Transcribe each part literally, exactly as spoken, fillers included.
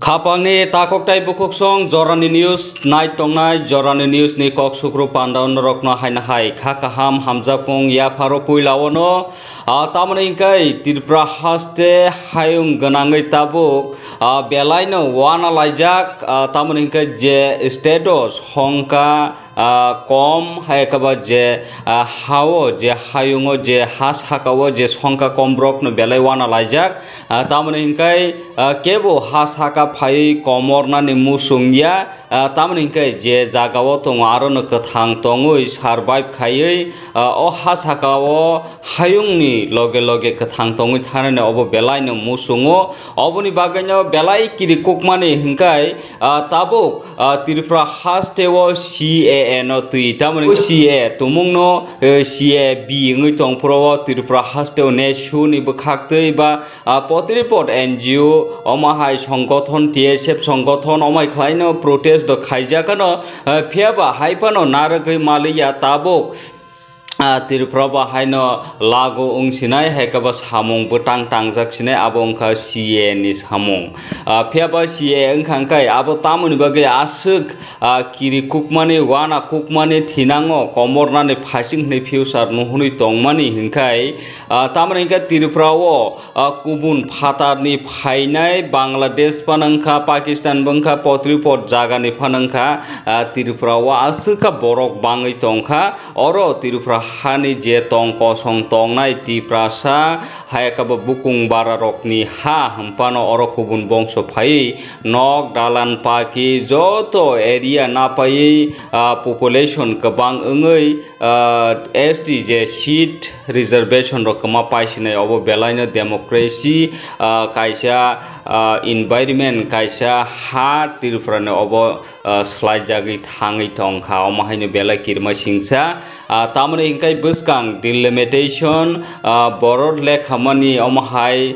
Khapangni takhuk tai bukhuksong jorani news nai tongnai, jorani news ni kok sukru panda norokno haina hai kha kaham hamjakmung yapharo puila ono. Ah, tamoni hingkai Tripura haste hayung gwnangwi tabuk, ah, belaino wana laijak, ah, tamoni hingkai je state o songkha, ah, kom, hai khe ba je, ah, ha-o, je hayungo, je ha saka-o je songkha kom borokno belai wana laijak. Ah, tamoni hingkai, ah, kebo ha saka phaiwi komornani muchung ya. Ah, tamoni hingkai je jaga-o tongo, aro no kwthang tongwi survive khaiwi, ah, o ha saka-o hayungni loge loge kwthang tongwi thanani obo belaino muchungo. Oboni bagwino belai kirikukmani hingkai, ah, tabuk, ah, Tripura haste o C A A no twi, tamoni C A A tumungno, eh, C A B wngwi tongphuru o Tripura haste o ne suni bwkhaktwi ba, ah, potripot N G O, omo hai songgothon, T S F songgothon, omo hai khlaino protest do khaijakano, ah, phiyaba hai phano narwgwi maliya tabuk. Ah, Tripura bo haino lagu wngsinai, hai khe bo samung bwtang tangjak sinai, abo wngkha C A A ni samung. Ah, phiya ba C A A wngkha hwnkhe abo tamoni bagwi aswk, ah, kiri kukmani, wana kukmani, thinango komornani phaising hwnwi future nuhunwi tongmani hwnkhe, ah, tamoni hwnkhe Tripura o, ah, kubun phatarni phainai, Bangladesh phano wngkha, Pakistan bo wngkha, potripot jagani phano wngkha, ah, Tripura o aswk kha borok bangwi tongkha. Oro Tripura hani je tong kosong tongnai Tiprasa, hai khe bo bukung bara rokni ha hwnphano oro kubun bongso phaiwi nok, dalan, paki joto area napaiwi, ah, population kwbang wngwi, ah, S T je seat reservation rok kwma paisinai, obo belaino democracy, ah, kaisa, ah, environment, kaisa ha Tripura ni obo, ah, swlaijagwi thangwi tongkha, omo haino belai kirima singsa. Ah, tamoni hwnkhe bwskang delimitation, ah, borot lekhamani omo hai,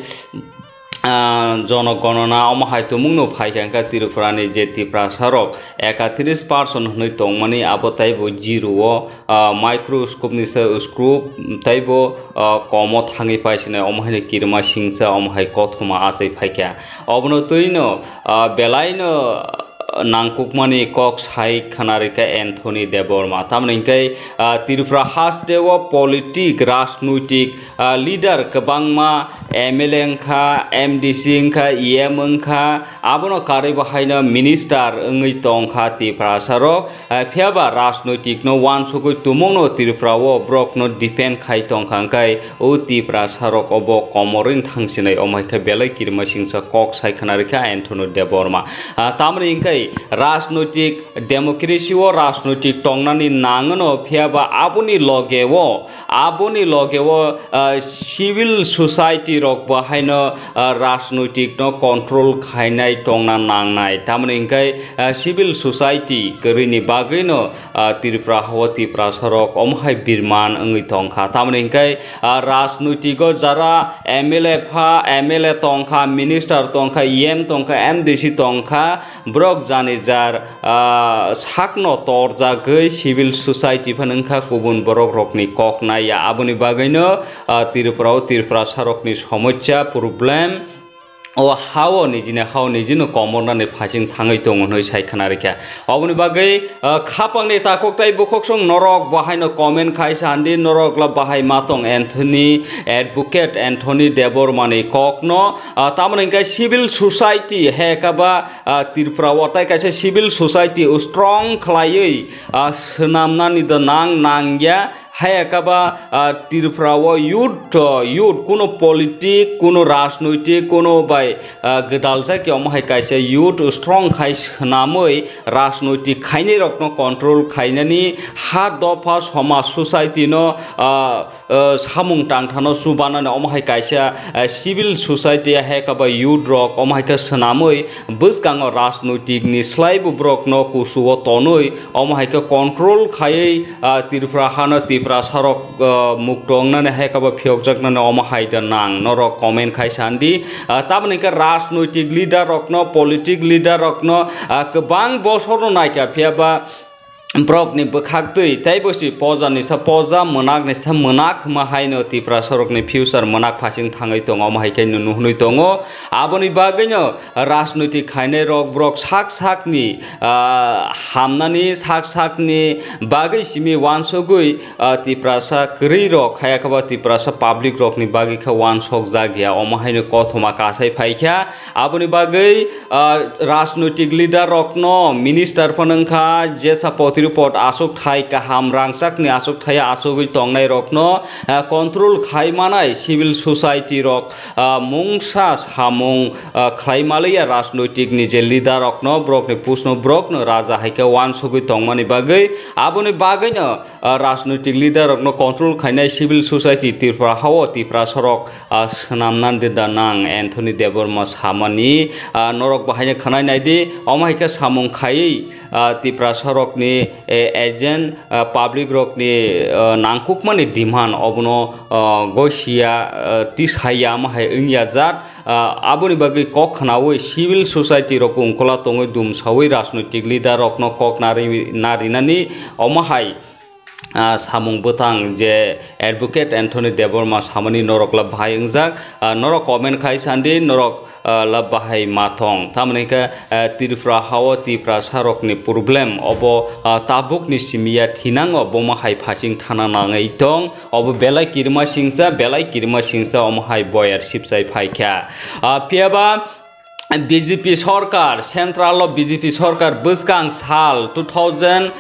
ah, jonogonona omo hai tumungno phaikha hwnkhe Tripura ni je Tiprasa rok ekatris percent hwnwi tongmani abo taibo zero o, ah, microscope ni se scope taibo, ah, komo thangwi paisinai omo haino kirima singsa omo hai kothoma achai phaikha. Obono twino, ah, belaino nangkukmani kok sai khwnarikha Anthony Debbarma. Tamoni hwnkhe, ah, Tripura haste o politik, rajnoitik, ah, leader kwbangma M L A wngkha, M D C wngkha, E M wngkha, abono karwi bo haino minister wngwi tongkha Tiprasa rok. Ah, phiyaba rajnoitik no wansugwi tumungno Tripura o borok no depend khai tongkha, hwnkhe o Tiprasa rok obo komorwi thangsinai, omo hai khe belai kirima singsa kok sai khwnarikha Anthony Debbarma. Ah, tamoni hwnkhe rajnoitik, democracy o rajnoitik tongnani nangno, phiyaba aboni loge o, aboni loge o, ah, civil society rok bo haino, ah, rajnoitik no control khainai tongna nangnai. Tamoni hwnkhe, ah, civil society kwrwini bagwino, ah, Tripura hao Tiprasa rok omo hai birman wngwi tongkha. Tamoni hwnkhe, ah, rajnoitigo jara M L A pha, M L A tongkha, minister tongkha, E M tongkha, M D C tongkha, borok jani jar, ah, sakno torjagwi civil society phano wngkha, kubun borok rokni kok naiya. Aboni bagwino, ah, Tripura o Tiprasa rokni somosya, problem, o hao nijini hao nijino komornani phaising thangwi tongo hwnwi sai khwnarikha. Oboni bagwi, ah, khapangni takhuk tai bukhuksong norok bo haino comment khai sandi, norok la bahai ma tong Anthony, advocate Anthony Debbarmani kokno, ah, tamoni hwnkhe civil society he kaba, ah, Tripura o tai kaisa civil society o strong khlaiwi, ah, swnamnani do nang nangya. Haya kaba, ah, Tripura o youth, ah, youth kuno politik, kuno rajnoitik, kuno bai, ah, gwdal jaki omo hai kaisa youth strong khai swnamwi rajnoitik khainai rokno control khainani ha dopha somaj society no, ah, ah, samung tangthano chubanani omo hai kaisa, ah, civil society hai kaba youth rok omo hai khe swnamwi bwskango rajnoitik ni slai bo borokno kusu o tonwi omo hai khe control khaiwi, ah, Tripura hano Tiprasa rok, ah, mukto wngnani hai khe bo phiyokjaknani omo hai da nang norok comment khai sandi. Ah, tamoni hwnkhe rajnoitik leader rokno, politik leader rokno, ah, kwbang bosorno naikha, phiya ba borokni bwkhaktwi teibo si poja ni sa poja, mwnakni sa mwnakma haino Tiprasarokni future mwnak phasing thangwi tongo, omo hai khe nuhunwi tongo. Aboni bagwino rajnoitik khainai rok borok sak sakni, ah, hamnani sak sakni bagwi simi wansugwi, ah, Tiprasa kwrwi rok, hayakaba Tiprasa public rokni bagwi khe wansok jak ya, omo haino kothoma kasai phaikha. Aboni bagwi, ah, rajnoitik leader rokno minister phano wngkha, jesa potri pot aswk thai kaham rangchakni aswk thai aswgwi tongnai rokno, ah, control khai manai civil society rok, ah, mungsa samung, ah, khlai maliya rajnoitik ni je leader rokno, borokni pusno borokno raja hai khe wansugwi tongmani bagwi, aboni bagwino, ah, rajnoitik leader rokno control khainai civil society Tripura hao Tiprasarok, ah, swnamna dinda nang Anthony Debbarma samani, ah, norok bahaino khwnai naidi, omo hai khe samung khaiwi, ah, Tiprasarokni, eh, agent, ah, public rokni, ah, nangkukmani demand obono, ah, gosia, ah, tisaya omo hai wngya jat, ah, aboni bagwi kok khnaui civil society rok ungkola tongwi dumsaui rajnoitik leader rokno kok nari-, narinani omo hai, ah, samung bwtang je Advocate Anthony Debbarma samani norok la bahai wngjak, ah, norok comment khai sandi norok, ah, la bahai ma thong. Tamoni khe, ah, Tripura hao Tiprasarokni problem obo, ah, tabukni simiya thinango bomo hai phasing thana nangwi tong. Obo belai kirima singsa, belai kirima singsa omo hai boyar sipsai phaikha. Ah, phiyaba B J P sorkar, central o B J P sorkar bwskang sal two thousand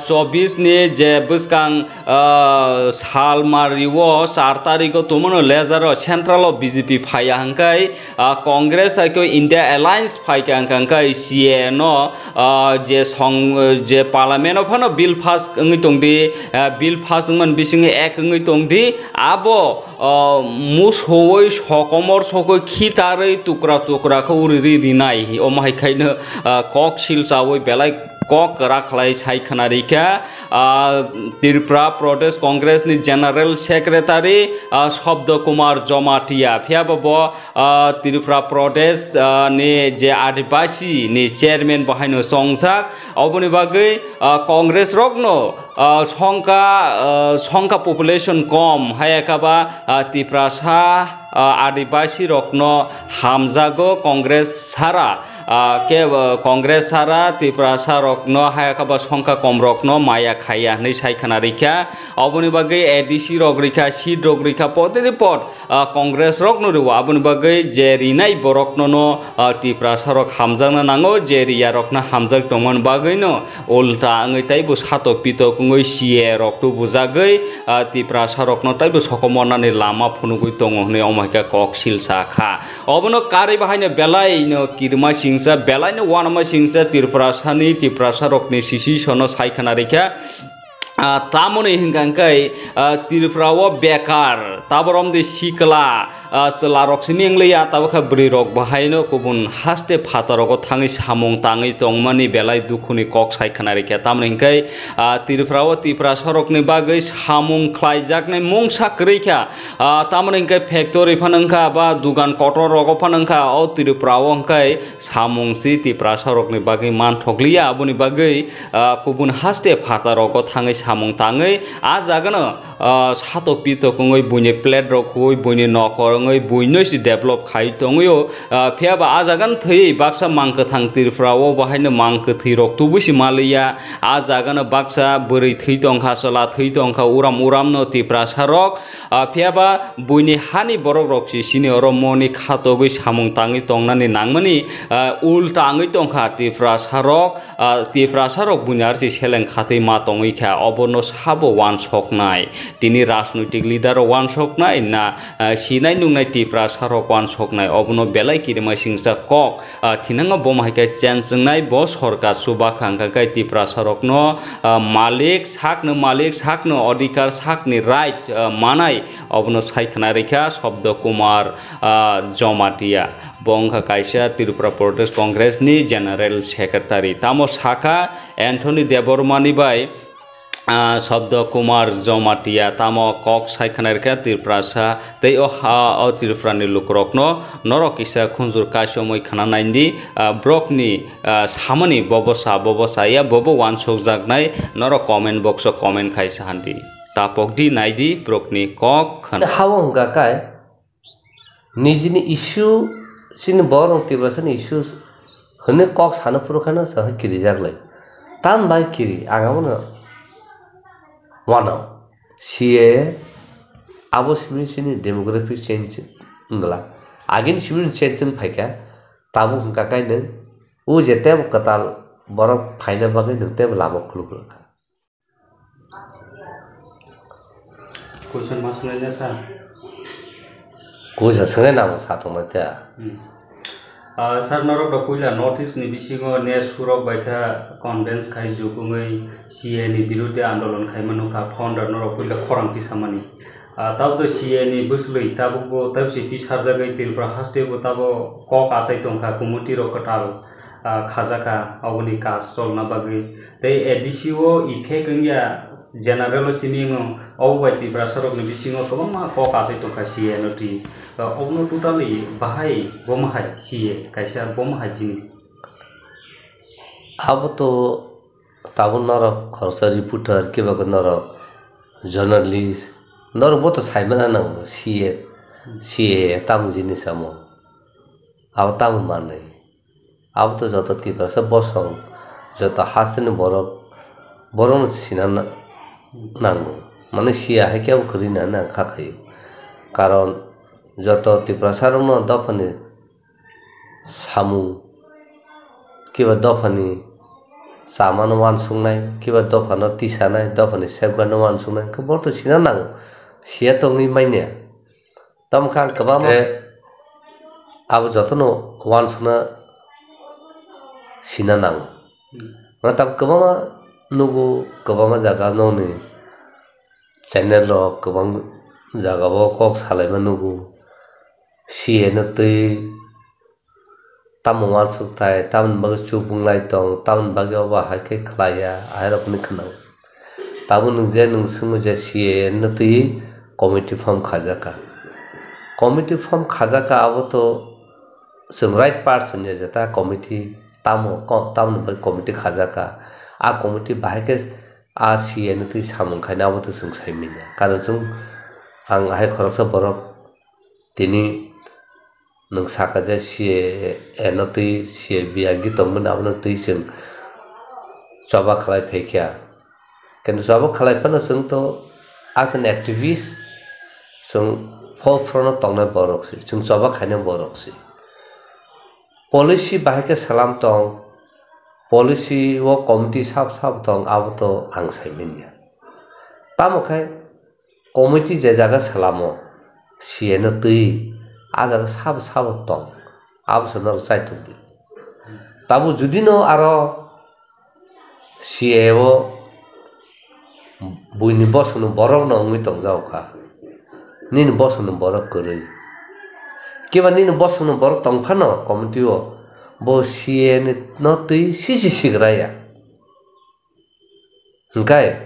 chobbish ni je bwskang, ah, sal mario char tarikh o tongmano lejaro central o B J P phaiya hwnkhe, ah, Congress hai khe India Alliance phaikha hwnkhe C A A no, ah, je song, je parliament o phano bill pass wngwi tongdi, ah, bill pass wngmani bisingo ek wngwi tongdi, abo, ah, musuwi sokomor sokwi khitarwi tukra tukra khe uri ri rinai, omo hai khaino, ah, kok silchawi belai kok kwrak khlai sai khna rikha, ah, Tripura Pradesh Congress ni General Secretary, ah, Shabda Kumar Jamatia, phiyaba bo, ah, Tripura Pradesh, ah, ni je Adibasi ni chairman bo haino chongjak, oboni bagwi, ah, Congress rokno, ah, songkha, ah, songkha population kom, hayakaba, ah, Tiprasa, ah, Adibasi rokno hamjago Congress sara, ah, ke, ah, Congress sara Tiprasa rokno hayakaba songkha kom rokno maya khaiya hwnwi sai khna rikha. Oboni bagwi A D C rok rikha, seat rok rikha, poteri pot, ah, Congress rokno rwo. Aboni bagwi je rinai borokno no, ah, Tiprasa rok hamjakna nango, je riya rokno hamjak tongmani bagwino ulta wngwi teibo satok pitok wngwi C A A rok tubujagwi, ah, Tiprasa rokno teibo sokomornani lama phunugwi tongo hwnwi omo hai khe kok silsa kha. Obono karwi bahaino belaino kirima singsa, belaino uanama singsa Tiprasani, Tiprasa rokni sisi sono sai khna rikha. Ah, tamoni hwnkha hwnkhe, ah, Tripura o bekar, taboromdi sikla, ah, chwla rok simi wnglia, tabukha bwrwi rok bahaino kubun haste phataro thangwi samung tangwi tongmani belai dukhuni kok sai khna rikha. Tamoni hwnkhe, ah, Tripura o Tiprasa rokni bagwi samung khlaijaknai mungsa kwrwi kha. Ah, tamoni hwnkhe factory phano wngkha, ba dugan kotor rogo phano wngkha, o Tripura o hwnkhe samung si Tiprasa rokni bagwi manthokliya, aboni bagwi, ah, kubun haste phataro thangwi samung tangwi, ah, jagano, ah, satok pitok wngwi buini plate rok huwi buini nokor wngwi buino si develop khai tongwio, ah, phiyaba ah jagano thwiwi baksa mang kwthang Tripura o bahaino mang kwthwi rok tubui si maliya, ah jagano baksa bwrwi thwi tongkha, chwla thwi tongkha, uram uramno Tiprasa rok, ah, phiyaba buini hani borok rok si sini oro moni khatogwi samung tangwi tongnani nangmani, ah, ulta wngwi tongkha Tiprasa rok, ah, Tiprasa rok buini arsi seleng khatwi ma tongwi kha, obono sabo wansoknai, tini rajnoitik leader rok wansoknai na, ah, sinai nungnai Tiprasa rok wansoknai, obono belai kirima singsa kok, ah, thinango bomo hai khe change wngnai, bo sorkar chuba kha hwnkha khe Tiprasa rokno, ah, malik sakno malik sakno odhikar sakni right, ah, manai, obono sai khna rikha Shabda Kumar, ah, Jamatia. Bo wngkha kaisa Tripura Pradesh Congress ni General Secretary. Tamo sakha Anthony Debbarma ni bai, Ah, Sabda Kumar Jamatia tamo kok sai khna rikha Tiprasa tei o ha o Tripurani lukurokno norok kisa khunjur kaisomwi khna naidi, ah, borokni, ah, samani bobo sa bobo saya bobo wansukjaknai norok comment box o comment khai sahandi. Tapokdi naidi borokni kok khna. Habo hwnkha khai Nijini issue, chini borok Tiprasani issue hwnwi kok sana phuru kheno chwng kirijaklai. Tamni bai kiri, ang abono uanao. C A A abo simi chini demography change wngla. Agini simi change wng phaikha, tabuk hwnkha khe nwng o je tebo kwtal borok phaina bagwi nwng tebo lama khuluk rwkha. Question ma swnglaina, sir? Kuisa swngwi nang sa tongmani te. Hmm. Ah, sir, norok rok puila North East ni bisingo ne surok bai kha convince khai juk wngwi C A ni biruddhe andolon khaima nukha, founder norok puila khorang tisamani. Ah, tabuk C A ni bwswlwi tabuk bo tabuk si pisarjagwi Tripura haste bo tabo kok achai tongkha, committee rok kwtal, ah, khajakha, oboni kaj cholna bagwi. Tei A D C o effect wngya, general o simi wngno, obo bai Tiprasa rokni bisingo kwbangma kok achai tongkha C A no twi. Ah, obono totally bahai bomo hai C A, kaisa bomo hai jinis. Abo to tabuk norok khoroksa reporter, kiba khe norok journalist, norok bo to saimana nango C A, C A tamo jinis amo, abo tamo manwi. Abo to joto Tiprasa bosong, joto hasteni borok, borokno sina na-, nango. Mane C A hai khe abo kwrwi na, na kha khaio. Karon joto Tiprasa rokno dophani samung, kiba dophani chamano uansuknai, kiba dophano tisanai, dophani safeguardno uansuknai, hwnkhe bohrok to sina nango, siya tongwi manya. Tamo khe ang kwbangma, eh, abo jotono uansukna sina nango. Mane tamo kwbangma nugo, kwbangma jaga nokni channel rok kwbang jagao kok salaima nugo. C A no twi tamo uansuk tai, tamoni bagwi chup wnglai tong, tamoni bagwi obo hai khe khlai ya, ahairokni khwnao. Tabuk nwng je nwng swngo je C A no twi committee form khajak kha. Committee form khajak kha, abo to chwng right person ya jeta committee tamo ko-, tamoni bagwi committee khajak kha. A committee bahai khe a C A no twi samung khaina abo to chwng sai manya. Karon chwng ang hai khoroksa borok tini nwng saka je C A A no twi C A B agi tongmani abono twi chwng choba khlai phaikha. Kintu choba khlai phano chwng to as an activist chwng forefront o tongnai borok se, chwng choba khainai borok se. Policy bahai khe salam tong, policy o committee sab sab tong, abo to ang sai manya. Tamo khe committee je jaga salamo, C A no twi, a jaga sabo sabo tong, abo se norok chaitok di. Tabuk judi no aro C A o buini bosongni borok no wngwi tongjago kha, nini bosongni borok kwrwi. Kiba nini bosongni borok tong phano committee o, bo C A no twi sisi sigra ya. Hwnkhe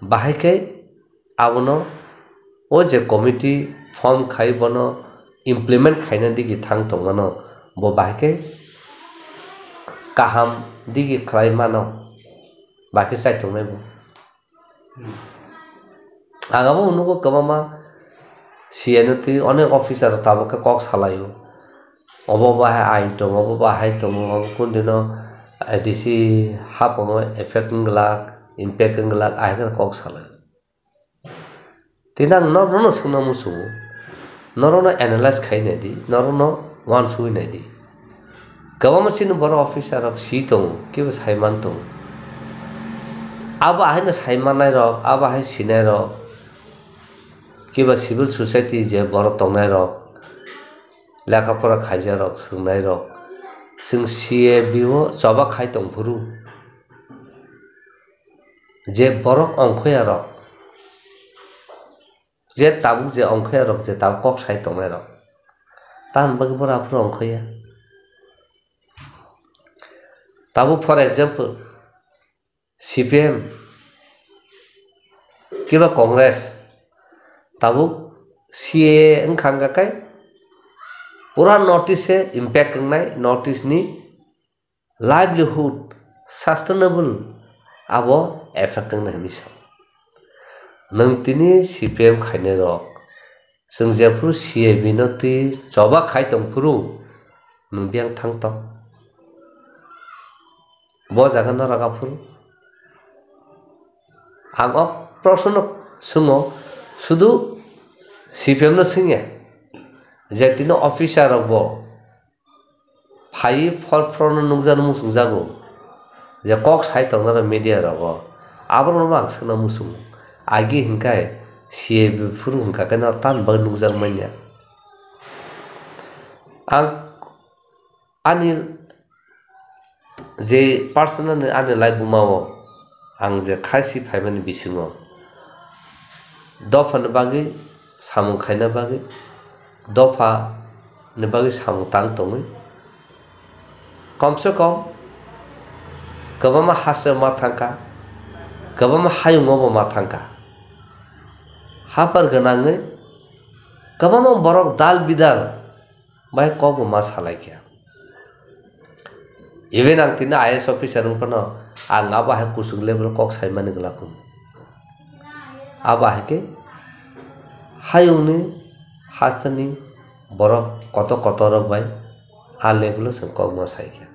bahai khe abono o je committee form khai bono implement khaina digi thang tongmano, bo bahai khe kaham digi khlai mano, bahai khe chai tongnai bo. Ang abo nugo kwbangma C A no twi onek officer rok tabuk khe kok salaio. Obo bahai ain tongo, obo bahai tongo, obo kundino A D C hapono effect wng glak, impact wng glak, ahai kheno kok salai. Tini ang norokno swngna muchungo, norokno analyze khai nai di, norokno uansugwi nai di. Kwbangma chini borok officer rok si tongo, kibo saiman tongo. Abo haino saimannai rok, abo hai sinai rok, kiba civil society je borok tongnai rok, lekha pora khaijak rok, swrwngnai rok, chwng C A B o choba khai tong phuru, je borok ongkhoya rok, je tabuk je ongkhoya rok, je tabuk kok sai tongnai rok, tamoni bagwi borok aphuru ongkhoya. Tabuk, for example, C P M, kiba Congress, tabuk C A A wngkha wngkha khe pura North East se impact wngnai, North East ni livelihood, sustainable abo effect wngnai hinwi sa. Nwng tini C P M khainai rok, chwng jephuru C A B no twi choba khai tong phuru nwng biyang thang tong. Bo jaga no raga phuru. Ang o proshno no swngo, sudu C P M no swngya. Je tini officer rok bo phai forefront no nukjak, muchungjago. Je kok sai tongnai media rogo. Aborok no ang swngna muchungo. Agi hinkai C A B phuru hingka khe no tan bagwi nukjak manya. Ang ani je personal ni ani life buma o ang je khaisi phaimani bisingo dopha ni bagwi samung khaina bagwi dopha ni bagwi samung tang tongwi komse kom kwbangma haste ma thangkha, kwbangma hayungo bo ma thangkha, hapar gwnangwi kwbangma borok dal bidal bai kok bo ma salai kha. Even ang tini I A S officer wng phano ang abo hai kuchuk level kok sai mani glak kho. Abo hai khe hayungni hasteni borok kotor kotor rok bai a level o chwng kok ma sai kha.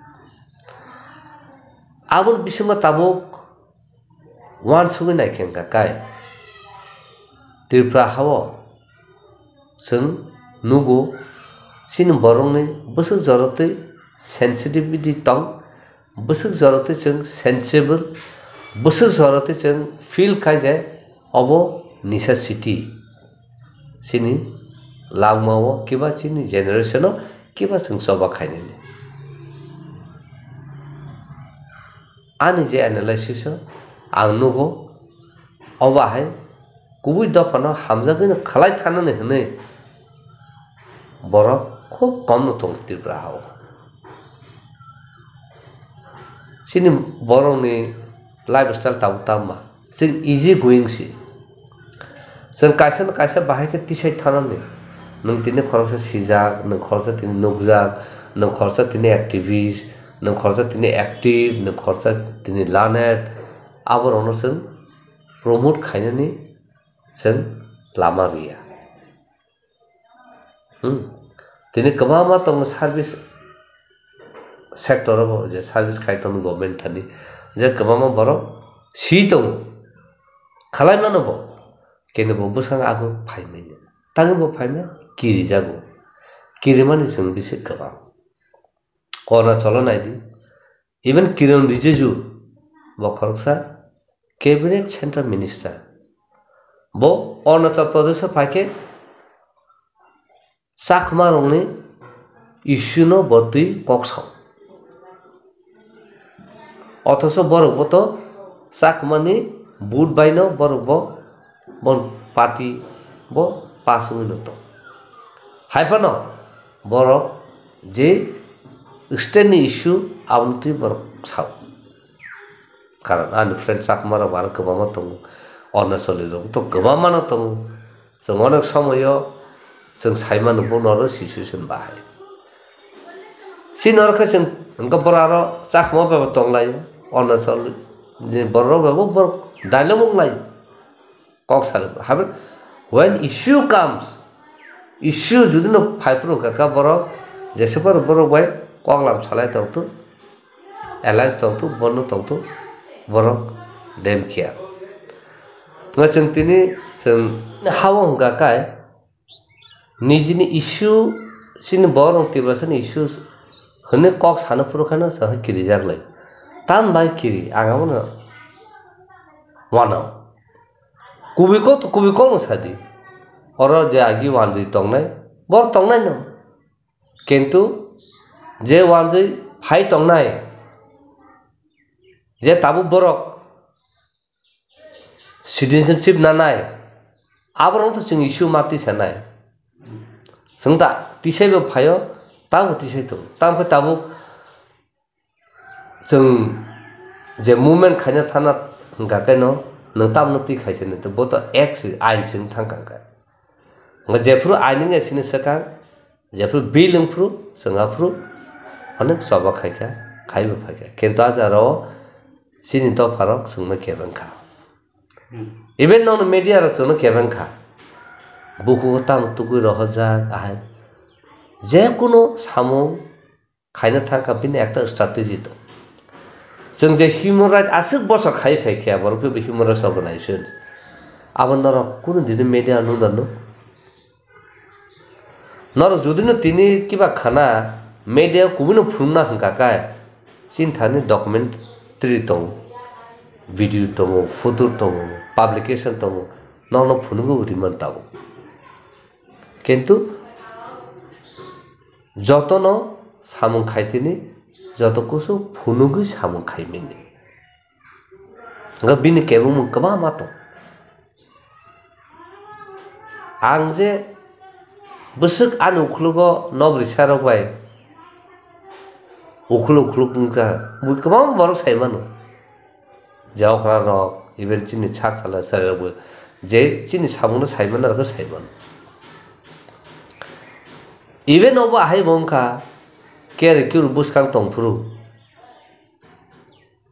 Aboni bisingo tabuk uansugwi naikhe wngkha kai Tripura hao chwng nugo chini borokni bwswk jorotwi sensitivity tong, bwswk jorotwi chwng sensible, bwswk jorotwi chwng feel khai je obo necessity. Chini langmao kiba chini generation o kiba chwng choba khainani. Ani je analysis o ang nugo, obo hai kubui dophano hamjagwino khalai thanani hwnwi borok khub komno tongo Tripura hao. Chini borokni lifestyle tabuk tamo ma. Chwng easy going si. Chwng kaisa no kaisa bahai khe tisai thanani. Nwng tini khoroksa sijak, nwng khoroksa tini nukjak, nwng khoroksa tini activist, nwng khoroksa tini active, nwng khoroksa tini learned. Aborokno chwng promote khainani chwng lama riya. Hmm. Tini kwbangma tongo service sector o bo je service khai tongo government thani, je kwbangma borok si tongo, khalai mano bo, kene bo bwskango ago phai manya, tangwi bo phai manya kiri jago, kiri mani chwng bisi kwbang. Arunachal o nai di, even Kiren Rijiju bo khoroksa cabinet central minister, bo Arunachal Pradesh o phai khe Chakma rokni issue no bo twi kok sao. Othocho borok bo to Chakma ni vote bai no borok bo bon party bo pass wngwi no tong. Hai phano borok je state ni issue abono twi borok sao. Karon ani friend Chakma rok aro kwbangma tongo, Arunachali rok to kwbangma no tongo. Chwng onek somoyo chwng sai mano bo noro situation bahai. Chini oro khe chwng hwnkhe borok aro Chakma bai bo tong lai, Arunachal ni borok rok bai bo borok dialogue wng lai. Kok salai, haber, when issue comes, issue jodi no phai phuru kaka borok jesa phuru borok bai kok lam salai tong tu, alliance tong tu, bono tong tu, borok dem kiya. Nga chwng tini chwng hawa hwnkha kai, nijini issue, chini borok Tiprasa ni issue hwnwi kok sana phuru kheno chwng kirijak lai. Tam bai kiri, ang abono wanao. Kubui kok to kubui kokno sadi. Oro je agi wanjwi tongnai, bor tongnai no. Kintu je wanjwi phai tongnai, je tabuk borok citizenship nanai, aborok to chwng issue ma tisanai. Chwng ta tisai bo phaio, tamo tisai tongo. Tamo khe tabuk chwng je movement khaina thana hwnkha khe no, Nwng tamno twi khaisa ni, bo to ek se ain sing thang kha khe. Nga jephuru ain wngya sini swkang, jephuru bill wngphuru, chwng aphuru onek choba khai kha, khaibo phai kha. Kintu a jagao chini dopharok chwngno kebeng kha. Even nono media rok chwngno kebeng kha. Bukugo tamo tugui rohorjak ahai. Je kuno samung khaina thang kha bini ekta strategy tong. Chwng je human right aswk bosor khai phai kha, borok phaibo human rights organization. Abo norok kunu dini media nung da nuk? Norok judino tini kiba khana media kubui no phunukna hwnkha khe, chini thani documentary tongo, video tongo, photo tongo, publication tongo, norokno phunugo rwmani tabuk. Kintu jotono samung khai tini, joto kusu phunugwi samung khai mini. Hwnkhe bini kebengmung kwbangma tong. Ang je bwswk ani ukhulogo nobrisa rok bai ukhuluk ukhuluk wngkha, bui kwbangma borok sai mano. Je okra rok, even chini sak sala chwrai rokbo je chini samungno sai manna rokhe sai mano. Even obo ahai bo wngkha, kere kiru bwskang tongphuru.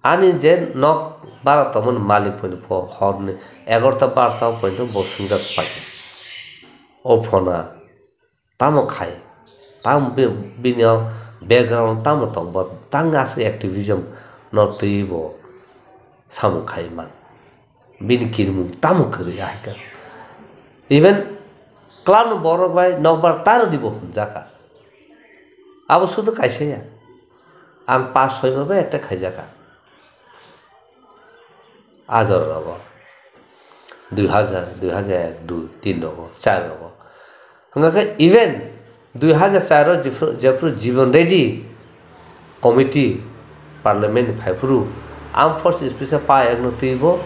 Ani je nok bara tongmani malik poni pho horni egarota barota o poito bo swngjak pai. O phona tamo khai, tamo bi-, bini o background tamo tong bo tang aswk activism no twi bo samung khai man. Bini kirimung tamo kwrwi ahai khe. Even club ni borok bai nokbar taro dibo hwnjakha. Abo sudu kaisa ya. Ang pas soi bar bai attack khaijaka. A jora rogo. Dui hajar, dui hajar ek, dui, tin rogo, char rogo. Hwnga khe even dui hajar char o jephru, jephru Jibon Reddy committee parliament ni phaiphuru Armed Force Special Power Act no twibo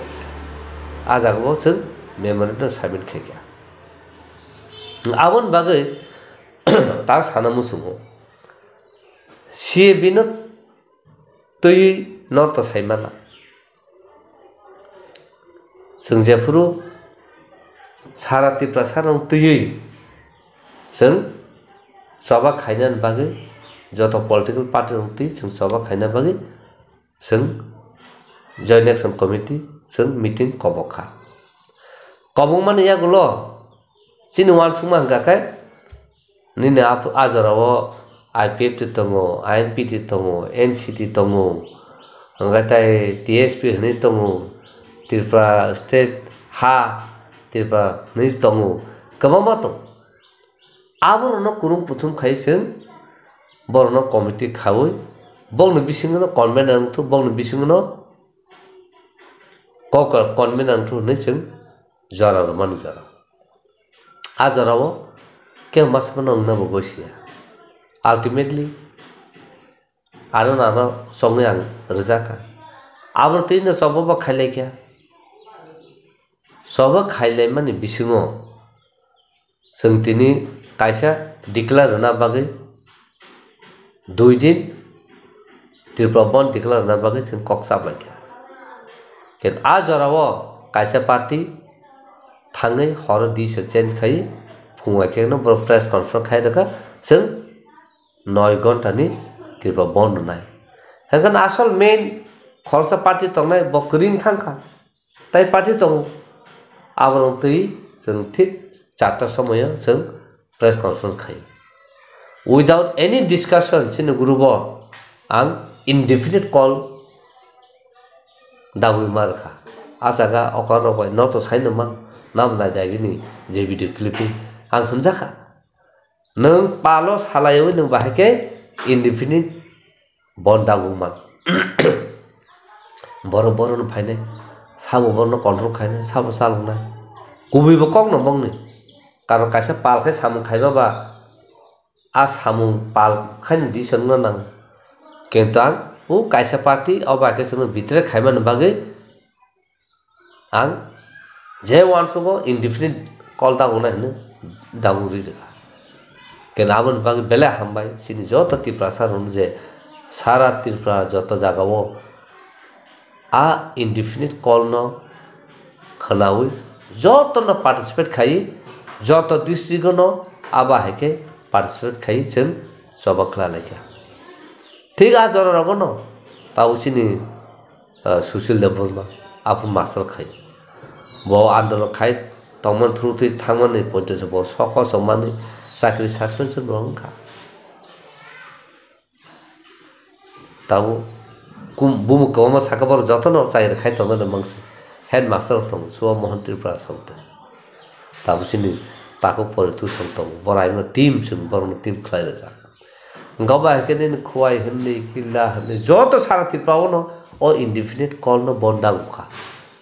a jaga o chwng memorandum submit khaikha. Aboni bagwi tak sana muchungo C A B no twiwi norto sai mano. Chwng jephuru sara Tiprasa rok twiwi chwng choba khainani bagwi joto political party rok twi chwng choba khaina bagwi chwng Joint Action Committee chwng meeting kobok kha. Kobokmani yagulo chini uansukma hwnkha khe nini a jorao I P F T tongo, I N P T tongo, N C T tongo, hwnkhe tai T S P hwnwi tongo, Tripura State ha Tripura hwnwi tongo, kwbangma tongo. Aborokno kwrwng kuthum khai chwng borokno committee khaui bokni bisingono convener wngthu, bokni bisingono kok convener wngthu hwnwi chwng jora rwmani jora. A jorao kebo ma swkangno wngna bo gosiya. Ultimately, ano nano chongwi ang rwjakha. Abo twino choba bo khailaikha. Choba khailaimani bisingo chwng tini kaisa declare rwna bagwi dui din Tripura Bandh declare rwna bagwi chwng kok chaplaikha. Khe a jorao kaisa party thangwi horo di se change khai phungo khe no borok press conference khai rwkha chwng noi ghonta ni Tripura Bandh rwnai. Hwnkhe asol main khoroksa party tongnai bo kwrwng thangkha. Tai party tongo. Aborok twi chwng thik charta somoio chwng press conference khai. Without any discussion chini group o ang indefinite call dagwi ma rwkha. A jaga okar rok bai norok to saino man, nabo nai dagini je video clipping ang hwnjakha. Nwng palo salaiwi nwng bahai khe indefinite bon dagwi man. Borok borokno phainai, sabo borokno control khainai, sabo chaloknai. Kubui bo kokno bongni. Karon kaisa pal khe samung khaiba ba, a samung pal khaini disa wngna nango. Kintu ang o kaisa party o bai khe chwngno betray khaimani bagwi ang je uansugo indefinite call dagunai hwnwi dagu ri rwkha. Khe aboni bagwi belai hambai chini joto Tiprasa rokno je sara Tripura joto jagao a indefinite call no khwnaui jotono participate khai, joto district-o no abo hai khe participate khai chwng choba khwlai lai kha. Thik a jora rogo no tabuk chini, ah, Sushil Debbarma, aphuru master khai. Bo andolon khai tongmani through twi thangmani poito se bo sok kosok mani chakri suspension bo wngkha. Tabuk kum-, bumung kwbangma saka borok jotono chai rwkhai tongnani mangse. Headmaster rok tongo, Suba Mohan Tripura song tongo. Tabuk chini takhuk poritu song tongo. Boraino team chwng borokno team khlai rwjak. Hwnkhe bai khe nini Khowai hwnwi, Killa hwnwi, joto sara Tripura o no o indefinite call no bon da wngkha.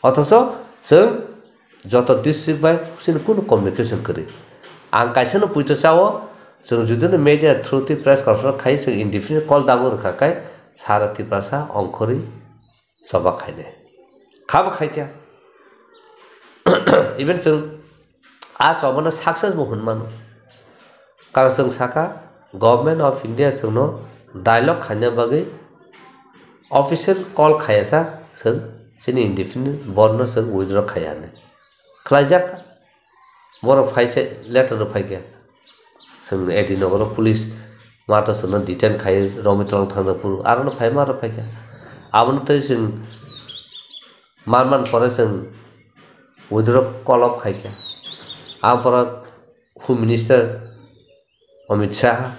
Othocho chwng joto district bai chini kunu communication kwrwi. Ang kaisa no puito chao, chwng judino media through twi press conference khai chwng indefinite call dago rwkha khe sara Tiprasa ongkhorwi choba khainai. Khabo khaikha. Even chwng a chobano success bo hwnmano. Karon chwng sakha, Government of India chwngno dialogue khaina bagwi official call khaiya sa chwng chini indefinite borno chwng withdraw khaiya hinwi. Khlaijak. Borok phai se letter rw phaikha. Chwng A D Nogoro police mato chwngno detain khai romwi tong thangjago phuru. Arono phai ma rw phaikha. Abono tei chwng man man pore chwng withdraw call up khaikha. Aborok Home Minister Amit Shah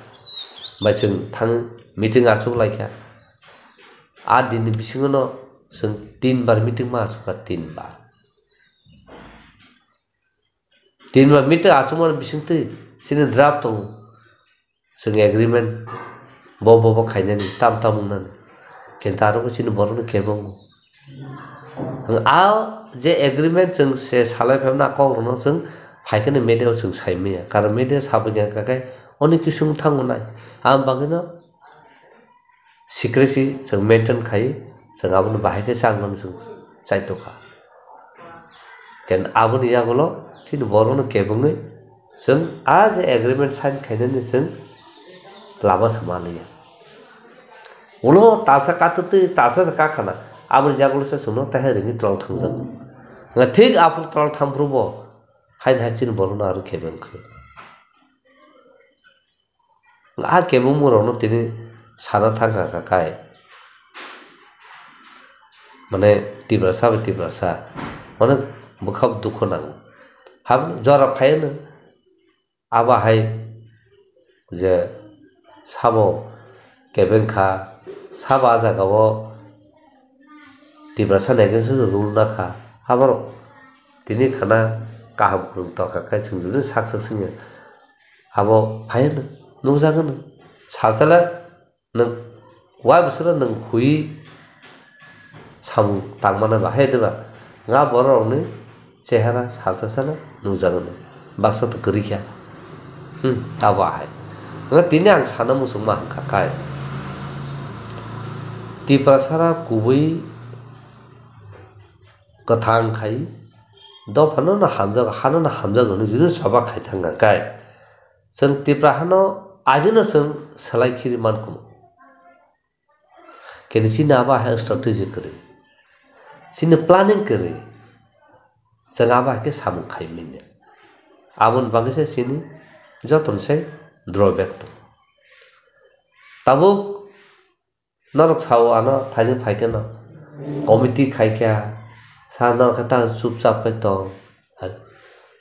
bai chwng thang meeting achuk laikha. A dinni bisingono chwng tin bar meeting ma achukha, tin bar. Tin bar meeting achukmani bisingtwi chini draft tongo. Chwng agreement bo bo bo khainani tam tam wngnani. Kintu aro bo chini borokno kebo wngo. A je agreement chwng se salai phaimani a kokrokno chwng phaikheno media o chwng saimanya. Karon media sabaikha khe onek kisu wng thango nai. Aboni bagwino secrecy chwng maintain khai, chwng abono bahai khe changmani chwng chaitokha. Ken aboni yagulo chini borokno kebengwi chwng a je agreement sign khainani chwng lama sama liya. Ulo talsa katwtwi talsa se kakhana, aboni yagulo se chwngno taiha ringwi tong thangjak. Nga thik aphuru tong thangphuru bo haini hai chini borokno aro kebeng khe. A kebengmungrokno tini sana thangkha kha khai, mane Tiprasa bai Tiprasa, mane bwkha dukho nango. Hab jora phaiano abo hai je sabo kebeng kha, sabo a jagao Tiprasa ni against o rule nakha, aborok tini khana kaham kwrwng tongkha khe chwng jodi sak sak singya. Abo phaiano nukjagwno. Salsala nwng wai bwswkno nwng hui samung tangmana ba hai diba? Nga bororokni chehara salsasano nukjagwno. Baksa to kwrwi kha. Hmm, abo ahai. Nga tini ang sana muchungma hwnkha kai. Tiprasara kubui kwthang khai dophano no hamjak, hano no hamjak hwnwi jodi soba khai thangkha kai. Chwng Tipra hano aino chwng swlai khiri mankhumu. Kini chini abo hai strategy kwrwi. Chini planning kwrwi. Chwng abo hai khe samung khai manya. Aboni bagwi se chini jotono se drawback tongo. Tabuk norok sao ano thaijak phai kheno committee khai kha, sa norok khe ta chupchap khai tong.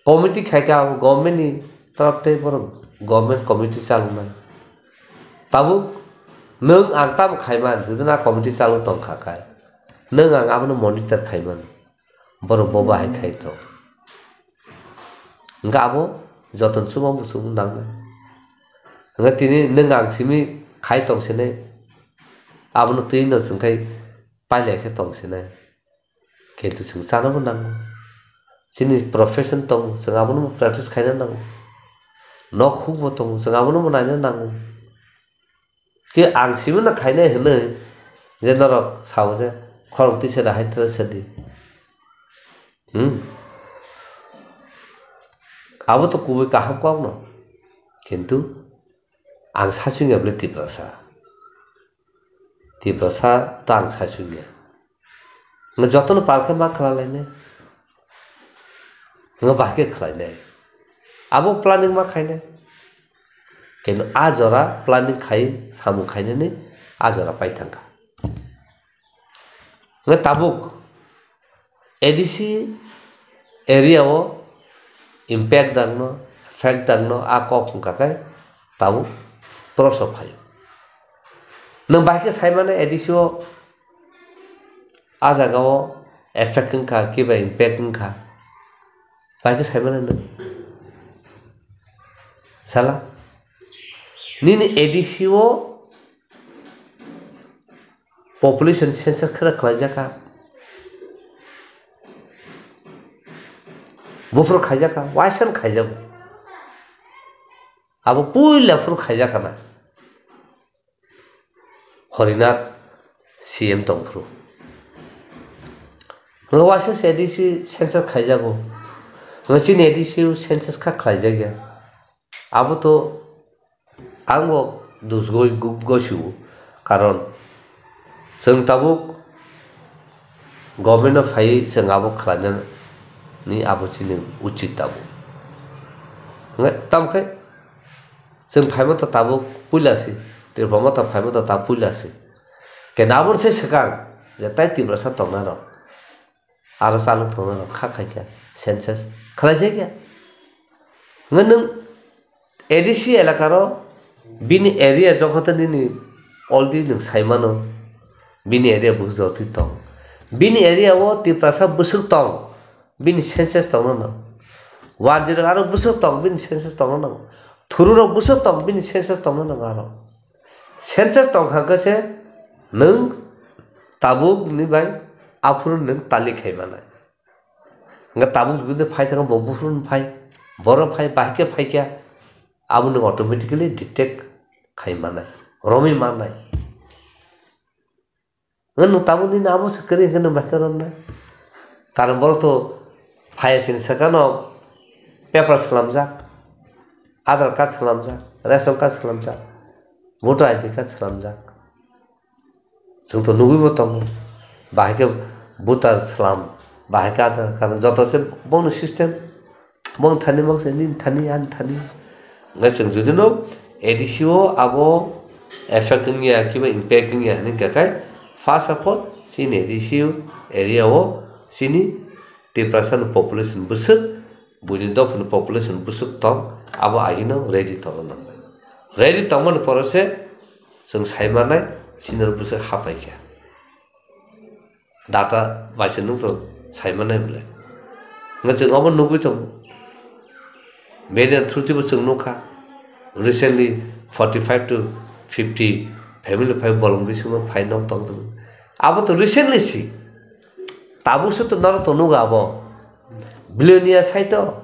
Committee khai kha abo government ni torop tei borok government committee chaloknai. Tabuk nwng ang tamo khaiman, jodi na committee chalok tong kha khai, nwng ang abono monitor khaiman. Borok bo bahai khai tong. Hwnkhe abo jotono chuba muchung nangnai. Hwnkhe tini nwng ang simi khai tong sinai. Abono twi no chwng khai pailai khe tong sinai. Kintu chwng chana bo nango. Chini profession tongo, chwng abono bo practice khaina nango. Nok huk bo tongo, chwng abono bo naina nango. Khe ang simi no khainai hwnwi je norok sao je khorok twi se da hai tra se di. Hmm. Abo to kubui kaham kok no. Kintu ang sachwng ya bwle Tiprasa. Tiprasa to ang sachwng ya. Nga jotono pal khe ma khlalainai. Nga bahai khe khlainai. Abo planning ma khainai. Keno a jora planning khai samung khainani a jora pai thangkha. Nga tabuk A D C area o impact dangno, effect dangno a kok wngkha khe tabuk prosok phaio. Nwng bahai khe saimano A D C o a jaga o effect wngkha kiba impact wngkha. Bahai khe saimano nwng. Sala. Nini A D C o population census khera khlaijak kha. Buphuru khaijak kha, waisa no khaijago. Abo puila phuru khaijak kha na. Horinath C M tongphuru. Hwnkhe waisa se A D C census khaijago. Hwnkhe chini A D C o census kha khlaijak ya. Abo to ang bo dus goi-, goi-, goisu. Karon chwng tabuk government o phaiwi chwng abo khlainani abo chini uchit tabuk. Hwnkhe tamo khe chwng phaima to tabuk puila se, Tripura motha phaima to tabuk puila se. Khe naboni se swkang je tai Tiprasa tongnai rok, aro chalok tongnai rok kha khaikha census khlaijakya. Hwnkhe nwng A D C elakaro bini area jokhoto nini already nwng saimano, bini area bwswk jotwi tong. Bini area o Tiprasa bwswk tong, bini census tongna nang. Wanjwirok aro bwswk tong, bini census tongna nang. Thururok bwswk tong, bini census tongna nang aro. Census tongkha khe se nwng tabuk ni bai aphuru nwng tali khai manai. Hwnkhe tabuk jodi phai thangkha bo buphuru phai, boro phai, bahai khe phai kha, abo nwng automatically detect khai manai, romwi manai. Hwnkhe nwng tabuk nini abo se kwrwi hwnkhe nwng bahai khe romnai. Karon borok to phai ya chini swkang no paper swlamjak, Aadhaar card swlamjak, ration card swlamjak, voter I D card swlamjak. Chwng to nugwi bo tongo. Bahai khe voter swlam, bahai khe Aadhaar card, joto se bongni system. Bong thani mang se, nini thani, ani thani. Hwnkhe chwng jodi no A D C o abo effect wngya, kiba impact wngya hinwi hwnkhe khai, first of all, chini A D C area o chini Tiprasa ni population bwswk, buini dopha ni population bwswk tong, abo agino ready tongna nangnai. Ready tongmani pore se chwng sai manai, chini bwswk hapai kha. Data bai se nukjak sai manai bwle. Hwnkhe chwng obo nugwi tongo. Media through twibo chwng nukha. Recently forty five to fifty family phai bolong bisingo phai nok tong tong. Abo to recently si. Tabuk se to norok to nugo abo. Billionaire sai to.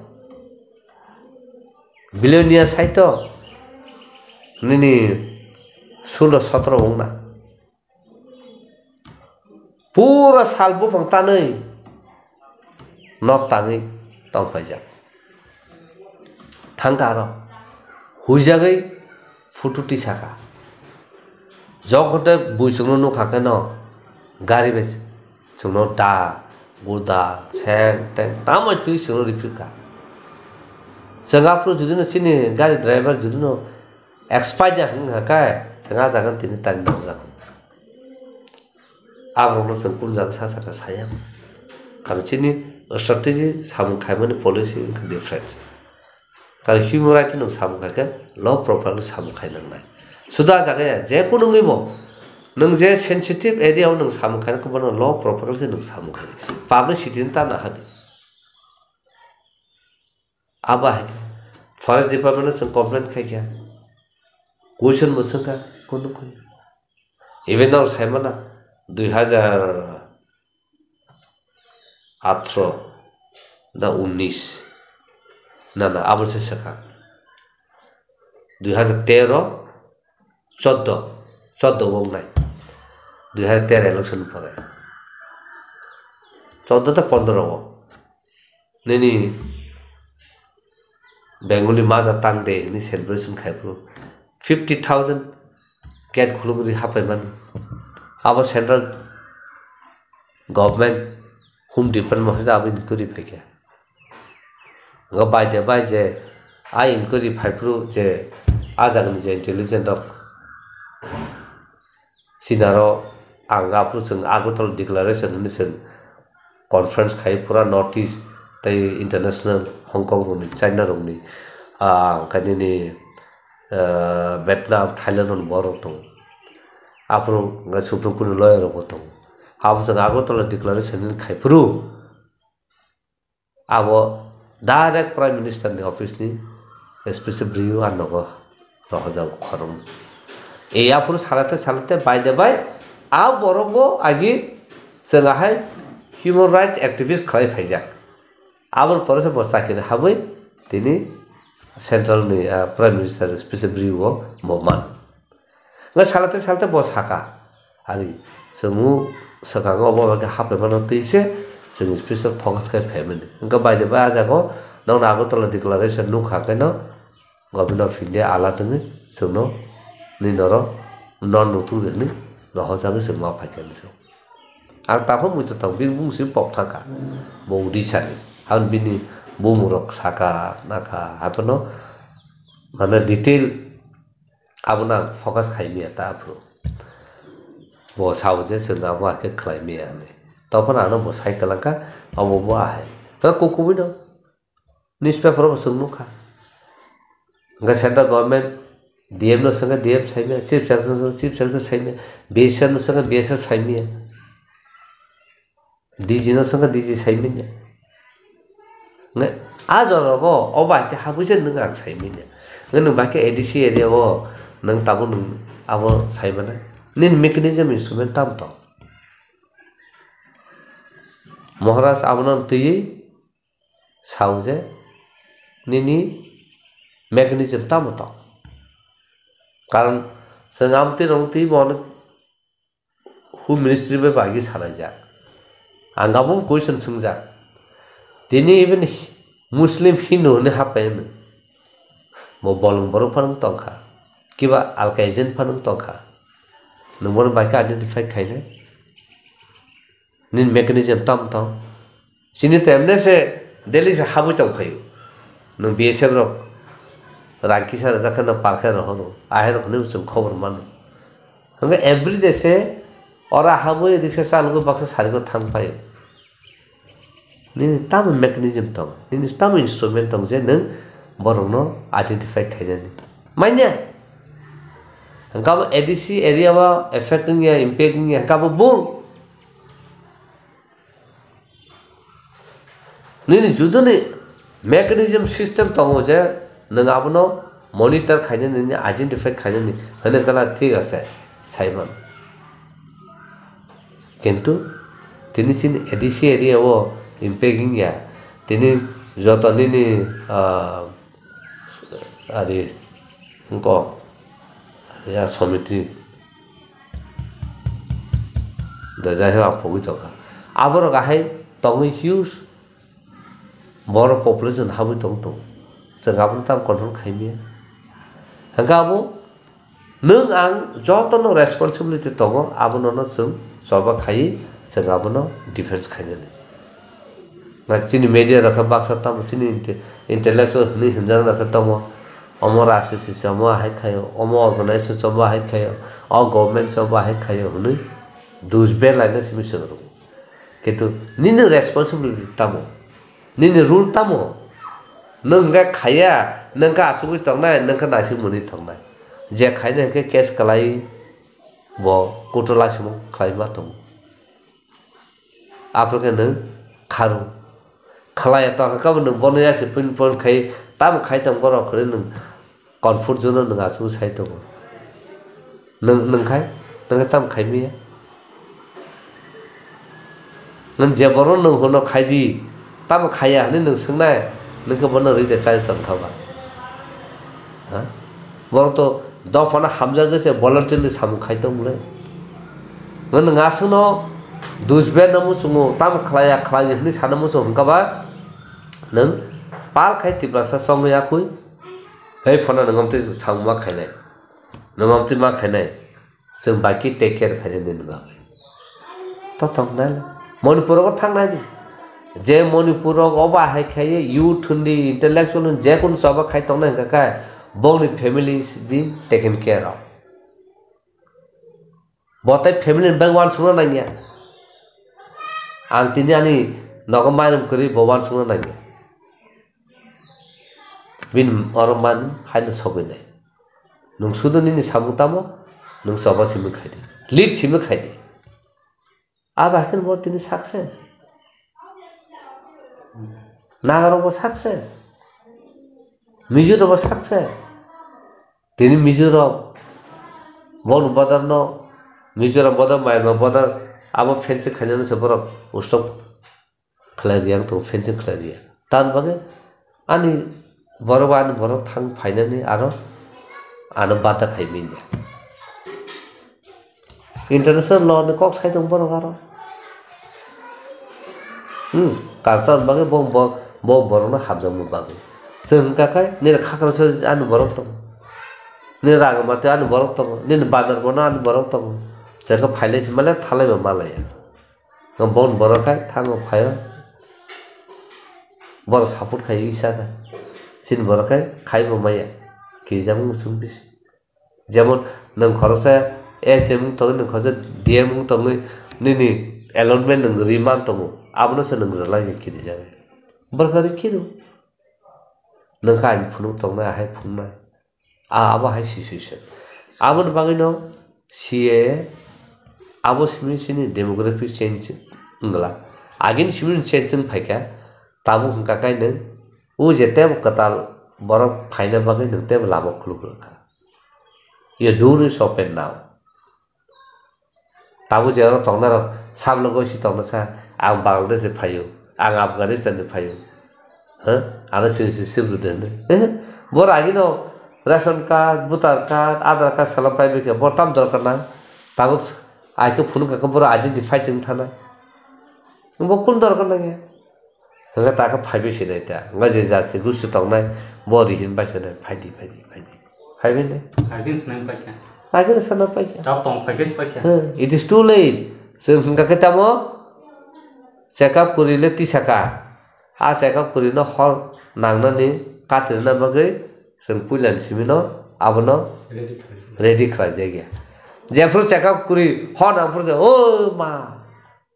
Billionaire sai to. Nini sulo sotro wngna. Pura sal buphang tanwi nok tangwi tongphaijak. Thangkha aro huijagwi photo tisakha. Jokhon tei bui chwngno nukha khe no gari bai chwngno da, guda, seng teng tamoi twi chwngno riphikha. Chwng aphuru judino chini gari driver judino expire ya wngkha khe chwng ah jaga tini tani nokjak. Aborokno chwng kung jaga sa sakha saya. Karon chini strategy samung khaimani policy wngkha different. Karon human right nwng samung khaikhe law properly samung khai nangnai. Suda jaga ya, je kunu wngwi bo nwng je sensitive area o nwng samung khainai, bono law properly se nwng samung khai. Publicity no ta nahadi. Abo hai khe forest department no chwng complain khai kha, question bo swngkha, kunu kunu. Even though saimana dui hazar atro da unis na na abo se sakha dui hazar tero choddo, choddo wng nai dui hazar tero election pore, choddo ta pondro o. Nini Bengali maja tang de hini celebration khai phuru fifty thousand gate khulugwi hapai mani. Abo central government home department hai abo ni kwrwi phaikha. Hwnkhe bai de bai je a inquiry phaiphuru je a jagani je intelligence rok sinaro ang aphuru chwng Agartala declaration hwnwi chwng conference khai pura North East tei international Hong Kong rokni, China rokni, ah, hwnkhe nini, ah, Vietnam, Thailand rokni borok tongo. Aphuru hwnkhe Supreme Court ni lawyer rokbo tongo. Abo chwng Agartala declaration hwnwi khai phuru abo direct Prime Minister ni office ni special brief o ang nogo rohorjak khorang. E aphuru salate salate bai de bai a borok bo agi chwng ahai human rights activist khlai phaijak. Aboni pore se bo chakiri habwi tini central ni, ah, Prime Minister special brief o bo man. Nga salate salate bo saka. Ari, chwngno swkango obo bai khe haplaimano twi se chwng special focus khe phaimani. Wngkha bai de bai a jaga o nokno Agartala declaration nukha khe no Government of India alat wngwi chwngno ni norok non nutuk de hwnwi rohorjagwi chwng ma phaikha hinwi chwng. Ang taphok muitu tong bini bumung simi pok thangkha. Bo Odisha ni. Haboni bini bumung rok saka nakha haphano mane detail Abono ang focus khai maya ta aphuru. Bo sao je chwng abo hakhe khlai maya hinwi. Tongphano ano bo sai kwlangkha, obo bo ahai. Hwnkhe kukumui no newspaper o bo chwng nukha. Hwnkhe central government D M no swngkha D M sai maya, chief secretary no swngkha chief secretary sai maya, B S F no swngkha B S F sai maya. D G no swngkha D G sai manya. Nge, a jora rogo, o bai khe habwi se nwng ang sai manya. Nge nwng bai khe A D C area o nwng tabuk nwng abo sai manya. Nini mechanism instrument tamo tong? Maharaj abono twiwi sao je nini mechanism tamo tong? Karon chwng amtwi rong twi bo Home Ministry bai bagwi salaijak. Ang abo question swngjak. Tini even Hi-, Muslim Hindu hwnwi hapai hwnwi. Bo bolong borok phano tongkha. Kiba alka agent phano tongkha. Nwng bono bai khe identify khainai? Nini mechanism tamo tong? Chini to emne se daily se habwi tong phaio. Nwng B S F rok rang kisa rwjak khe no par khe rohoro. Ahai rok hwnwi chwng khobor mano. Hwnkhe everyday se ora habwi riksa chalgo baksa sarigo thang phaio. Nini tamo mechanism tong? Nini tamo instrument tong je nwng borokno identify khainani? Manya. Hwnkhe abo A D C area o effect wngya, impact wngya, hwnkhe abo bul. Nini juduni mechanism system tongo je nwng abono monitor khainani, nini identify khainani hwnwi kala thik ase, saiman. Kintu tini chini A D C area o impact wngya, tini joto nini, ah, ari wngkok, ya somiti. Da jai ho apogwi tongkha. Aborok ahai tongwi huge borok population habwi tong tong. Chwng abono tam control khai maya. Hwnkhe abo nwng ang jotono responsibility tongo, abono no chwng choba khai chwng abono defense khainani. Na chini media rok khe baksa tamo chini inte-, intellectual hwnwi hwnjak rok khe tamo. Omo rajniti se omo ahai khaio, omo organization se omo ahai khaio, o government se omo ahai khaio hwnwi dus belaino simi swng rwo. Kintu nini responsibility tamo? Nini rule tamo? Nwng hwnkhe khaiya, nwng khe achugwi tongnai, nwng khe naisik mwnwi tongnai. Je khainai hwnkhe case kwlai bo kutula simo khlai ma tongo. Aphuru khe nwng kharu. Khlai ya tongkha khe bo nwng bono ya se pin pon khai, tamo khai tong borok hwnwi nwng comfort zone o nwng achuk sai tongo. Nwng, nwng khai, nwng khe tamo khai maya? Nwng je borok nwng hwno khai di, tamo khaiya hwnwi nwng swngnai, nwng khe bono rwi de chari tongkha ba? Ha? Borok to dophano hamjagwi se voluntarily samung khai tong le. Nwng aswkno dusber no muchungo, tamo khlaiya khlaiya hwnwi sana muchung hwnkha ba nwng pal khai Tiprasa chongwi yakwi, hei phano nwng amtwi samung ma khainai, nwng amtwi ma khainai, chwng baki take care khainai nini bagwi. To tong nai le. Manipur o thang nai di. Je Manipur rok obo hai khai youth hwn di, intellectual hwn, je kunu choba khai tongnai hwnkha khe bongni family is being taken care of. Bo tai family ni bagwi uansukna nangya. Ang tini ani nogo mainom kwrwi bo uansukna nangya. Bini oro man haino sogwi nai. Nwng sudu nini samung tamo, nwng choba simi khai di. Lead simi khai di. Abo hai khe bo tini success. Nagarok bo success. Mizo rok bo success. Tini Mizo rok boni border no, Mizoram border, Myanmar border, abo fencing khainani se borok stop khlai riya, wng tongo, fencing khlai riya. Tamni bagwi ani borok ba ani borok thang phainani aro ano bada khai manya. International law ni kok sai tong borok aro. Hmm, karton bagwi bo, bo, bo borokno hamjakma bagwi. Chwng hwnkha khe nini khakrang se ani borok tongo. Nini rangma tei ani borok tongo. Nini bandar bono ani borok tongo. Chwng khe phailai se male thalai ba malaya. Boni borok khai thango phaio. Borok support khai isa da. Chini borok khai khai bo maya. Kirijak wng chwng bisi. Jemon nwng khoroksa S M wng tongwi, nwng khoroksa D M wng tongwi, nini allotment nwng rwi man tongo, abono se nwng rwlai ya kirijak. Borok rwi kiru. Nwng khe ani phunuk tongnai, ahai phunuknai. A, abo hai situation. Aboni bagwino C A A abo simi chini demography change wngla. Agini simi change wng phaikha, tabuk hwnkha khe nwng o je tebo kwtal borok phaina bagwi nwng tebo lama khuluk rwkha. Your door is open now. Tabuk je oro tongnai rok sablogo si tongna sa, ang Bangladesh se phaio, ang Afghanistan ni phaio. Ha? Ano sini sini sibru de hwnwi. Eh, bo ragino ration card, voter card, Aadhaar card salam pai bikha, bo tam dorkar na? Tabuk ai khe phunuk kha khe boro identify chwng thana. Bo kun dorkar nangya? Hwnkhe ta khe phaibai se nai ta. Hwnkhe je jati gusti tongnai, bo rihin bai se nai, phaidi, phaidi, phaidi. Phaibai nai. Agin se nang paikha. Agin se nang paikha. Ta tong phaibai se paikha. Hmm, it is too late. Chwng hwnkha khe tamo check up kwrwi le tisa kha. A check up kwrwi no hor nangnani katirna bagwi chwng puilani simi no abono Ready khlai. Ready khlai jakya. Jephru check up kwrwi hor nang phuru je, "O ma,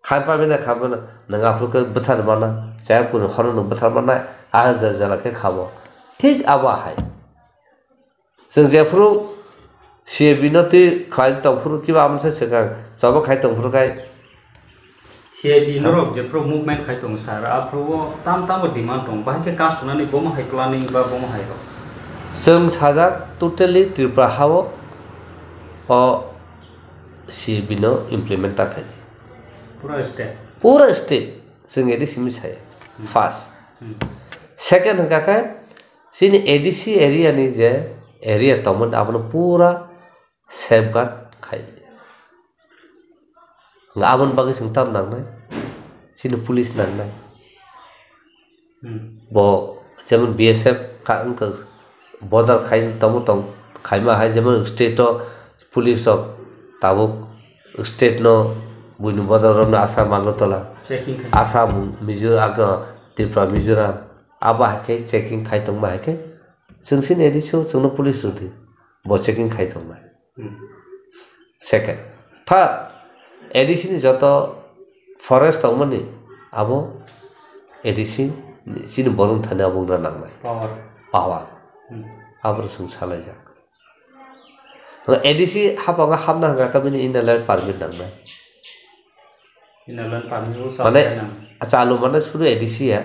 kha pabina, kha pabina, nwng aphuru khe bwthar mana, chaya kunu horo nwng bwthar mana, a ja jala khe khabo." Thik abo hai. Chwng jephuru C A B no twi khlai tongphuru kiba amsa swkang, choba khai tongphuru khai. C A B norok jephuru movement khai tongo sir, aphuru o tam tamo demand tongo, bahai khe kasunani bomo hai planning ba bomo hai rok. Chwng sajak totally Tripura hao o C A B no implement ta khai. Pura state. Pura state. Chwng A D C mi saya. Hmm. First. Hmm. Second hwnkha khe chini A D C area ni je area tongmani abono pura safeguard khai. Aboni bagwi chwng tam nangnai. Chini police nangnai. Hmm. Bo jemon B S F ka wngkha border khai tongmo tong khaima hai jemon state o police rok tabuk state no buini border rok no Assam Agartala, Checking khai. Assam, Mizoram, Tripura, Mizoram abo hai khe checking khai tongma hai khe chwng sini A D C o chwngno police rwdi bo checking khai tongnai. Hmm. Second. Third, A D C ni joto forest tongmani abo A D C ni chini borok thani abo wngna nangnai. Power. Power. Hmm. Abo chwng salaijak. A D C haphango hapna hwnkha khe bini inner line permit nangnai. Inner line permit bo mane, salai nang. Acha, alu mane suru A D C ya.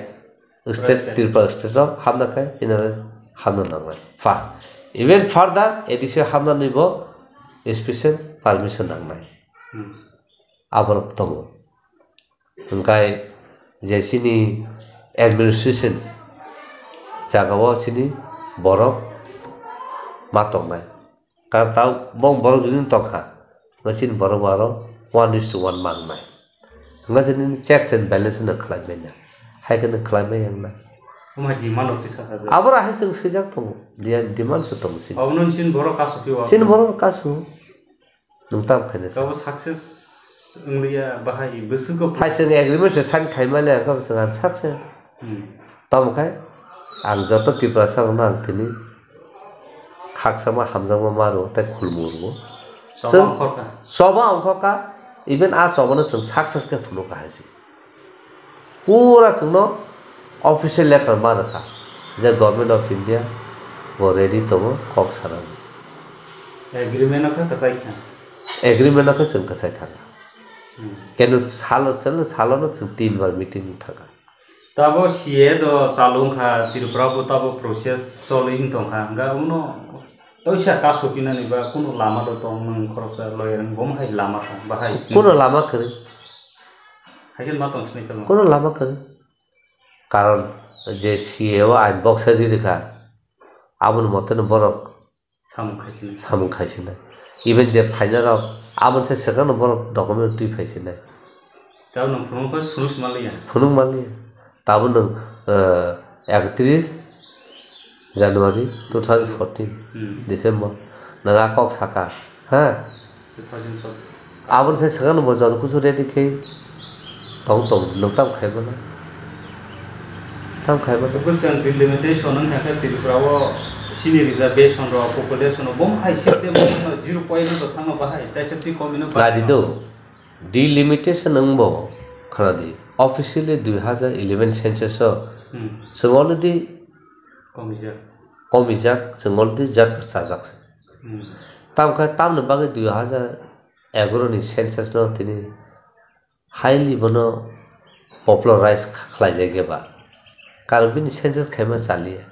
State, President. Tripura state o hapna khai inner line hapna nangnai. Fa. Even further A D C hapnani bo special permission nangnai. Hmm. Aborok tongo. Hwnkhe je chini administration jagao chini borok ma tongnai. Ka-, tao bong borok jodi tongkha, hwnkhe chini borok bo aro one is to one mangnai. Hwnkhe chini checks and balance no khlai manya. Hai khe no khlai manya wngna. Omo hai demand officer hai. Aboro hai chwng swijak tongo. Dia demand se tongo chini. Obono chini borok kasu phiya. Chini borok kasu. Nwng tam khaina. Tabo success Wngya bahai bwswk. Hai chwng agreement se sign khaimani ang khe chwng ang success. Hmm. Tamo khai ang joto Tiprasa rokno ang tini khakchangma hamjakma ma rwo tei khulumung rwo. Choba chwng wngkhorkha. Choba wngkhorkha, even a chobano chwng success khe phunukha hai se. Pura chwngno official letter ma rwkha je Government of India bo ready tongo kok sanani. Agreement o khe kwchai kha. Agreement o khe chwng kwchai thangkha. Hmm. Kenu salo, salo, salono chwng tin bar meeting thangkha. Tabo C A do chalu wngkha, Tripura bo tabo process choli wng tongkha. Hwnga uno toisa kaso pinani ba kuno lama do tong, nwng khoroksa lawyer wng, bo hai lama tong, bahai. Kuno lama kwrwi. Hai khe ma tong sini khe. Kuno lama kwrwi. Karon je C A o ain boksa ri rikha, aboni mote no borok samung khai sinai. Samung khai sinai. Even je phainai rok, aboni se swkang no borok document twi phai sinai. Tabo nwng phunuk khe phunuk si manliya. Phunuk manliya. Tabo nwng, eh, ekatris January two thousand fourteen, Hmm. December. Nwng a kok saka, ha? Two thousand fourteen. Aboni se swkang no bo joto kuchu ready khe tong tong, nwng tam khai mano. Tam khai mano. Bwskang delimitation wng kha khe Tripura o chini reservation rok, population rok, bom hai system o zero point no thangma bahai, taisa twi komino Ladi do. Delimitation wngbo khwnadi. Officially dui hazar eleven census o Hmm. chwng already Komijak. Komijak, chwng already jat kwchajak se. Hmm. Tamo khe tamni bagwi dui hazar egaroh ni census no tini highly bono popularize khlaijak eba. Karon bini census khaima chaliya.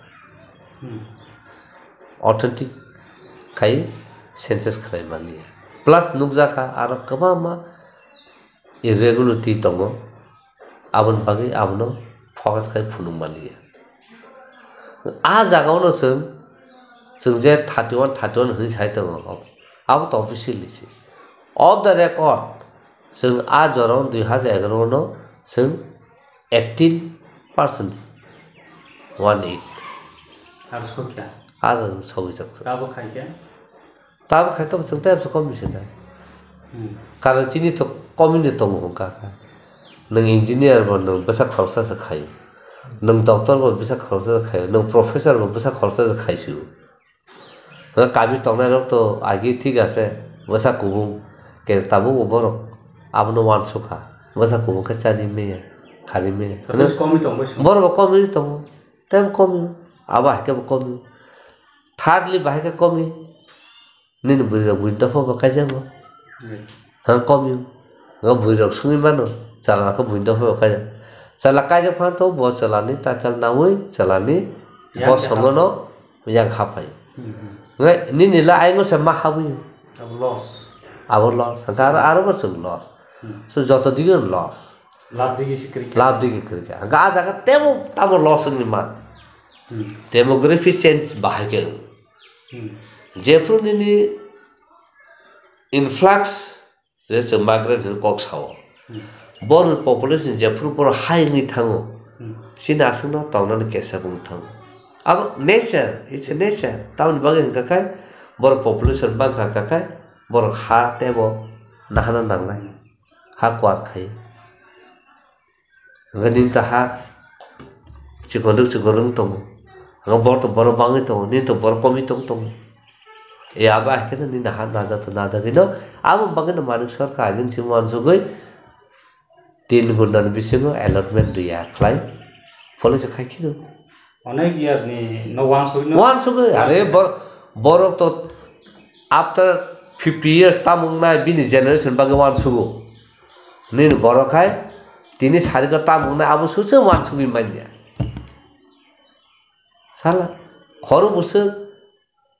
Hmm. Authentic khai census khlai manliya. Plus nukjakha aro kwbangma irregularity tongo, aboni bagwi abono focus khai phunuk manliya. A jagao no chwng, chwng je thirty one, thirty one hwnwi sai tongo, abo to officially se. Off the record, chwng a jorao dui hazar egaroh no chwng eighteen percent, one eight. Aro sokya? Aro sogwi jak. Abo khai khe? Tamo khai tamo chwng tei abse komi se nai. Hmm. Karon chini to komi ni tongo hwnka kha. Nwng engineer bo nwng bwsa khoroksa se khai. Nwng doctor bo bwsa khoroksa se khai. Nwng professor bo bwsa khoroksa se khai su. Nwng kami tongnai rok to agi thik ase. Bwsa kubung ke tabuk bo borok abono wansukha. Bwsa kubung khe chani meya, khani meya. Komi tong bai se. Borok bo komi tongo. Tei komi. Abo hai khe bo komi. Thirdly bahai khe komi. Nini bwrwi rok buini dopha bo kaijago. Hmm. Ha, komio. Nga bwrwi rok sungwi mano. Chwla khe buini dopha bo kaijak. Chwla kaijak phan to bo chwla ni title nawi chwla ni Yang bo khe songo no yang haphai. Hmm, hmm. Ngai nini la aingo se ma habwi. Abo loss. Abo loss. Hwnkhe aro, aro bo chwng loss. Hmm. So joto dige loss. Lab dige se kwrwi kha. Lab dige kwrwi kha. Hwnkhe a jaga tebo tamo loss wngwi man. Hmm. Demography change bahai khe wng. Hmm. Jephru nini influx je chwng migrant hinwi kok sao. Hmm. Borok population jephru borok hai wngwi thango. Hmm. Chini aswkno tongnani kesa wngwi thango. Abo nature, it's a nature. Tamoni bagwi hwnkha khe borok population bangkha hwnkha khe borok ha tebo nahana nangnai. Ha kwar khai. Hwnkhe nini to ha chikon rwk chikon rwng tongo. Hwnkhe borok to borok bangwi tongo, nini to borok komwi tong tongo. E abo hai kheno nini ha najak to najagwino, abo bagwino Manik Sarkar agini simi uansugwi tin ghonta ni bisingo allotment rwya khlai policy khai kheno. Onek year ni no uansugwi no. Uansugwi, are bor-, borok to after fifty years tamung nai bini generation bagwi uansugo. Nini borok hai tini sarikha tamung nai abo susu uansugwi manya. Sala, khoro bwswk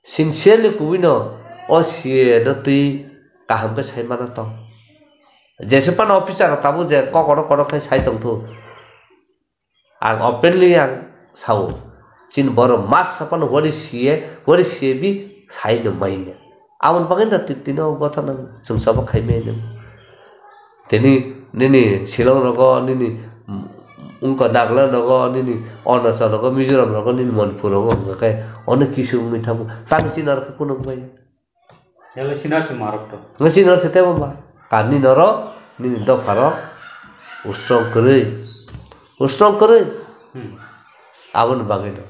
sincerely kubui no o C A no twi kaham khe sai mano tong. Jesa phano officer rok tabuk je kokoro korok khai sai tongthu. Ang openly ang sao, chini borok masa phano what is C A, what is C A B sai no manya. Aboni bagwi no ti-, tini o gotha nang chwng sabo khai manya. Tini nini Shillong rogo, nini, mm, wngkha Nagaland rogo, nini Arunachal rogo, Mizoram rogo, nini Manipur rogo wngkha khe onek kisu wngwi thango. Tang chini aro khe kunu wngmaya. Yalo sinar se marok to. Ngasing nor se tebo ba. Kani noro nini dopharok ustrong kwrwi, ustrong kwrwi. Hmm. Aboni bagwino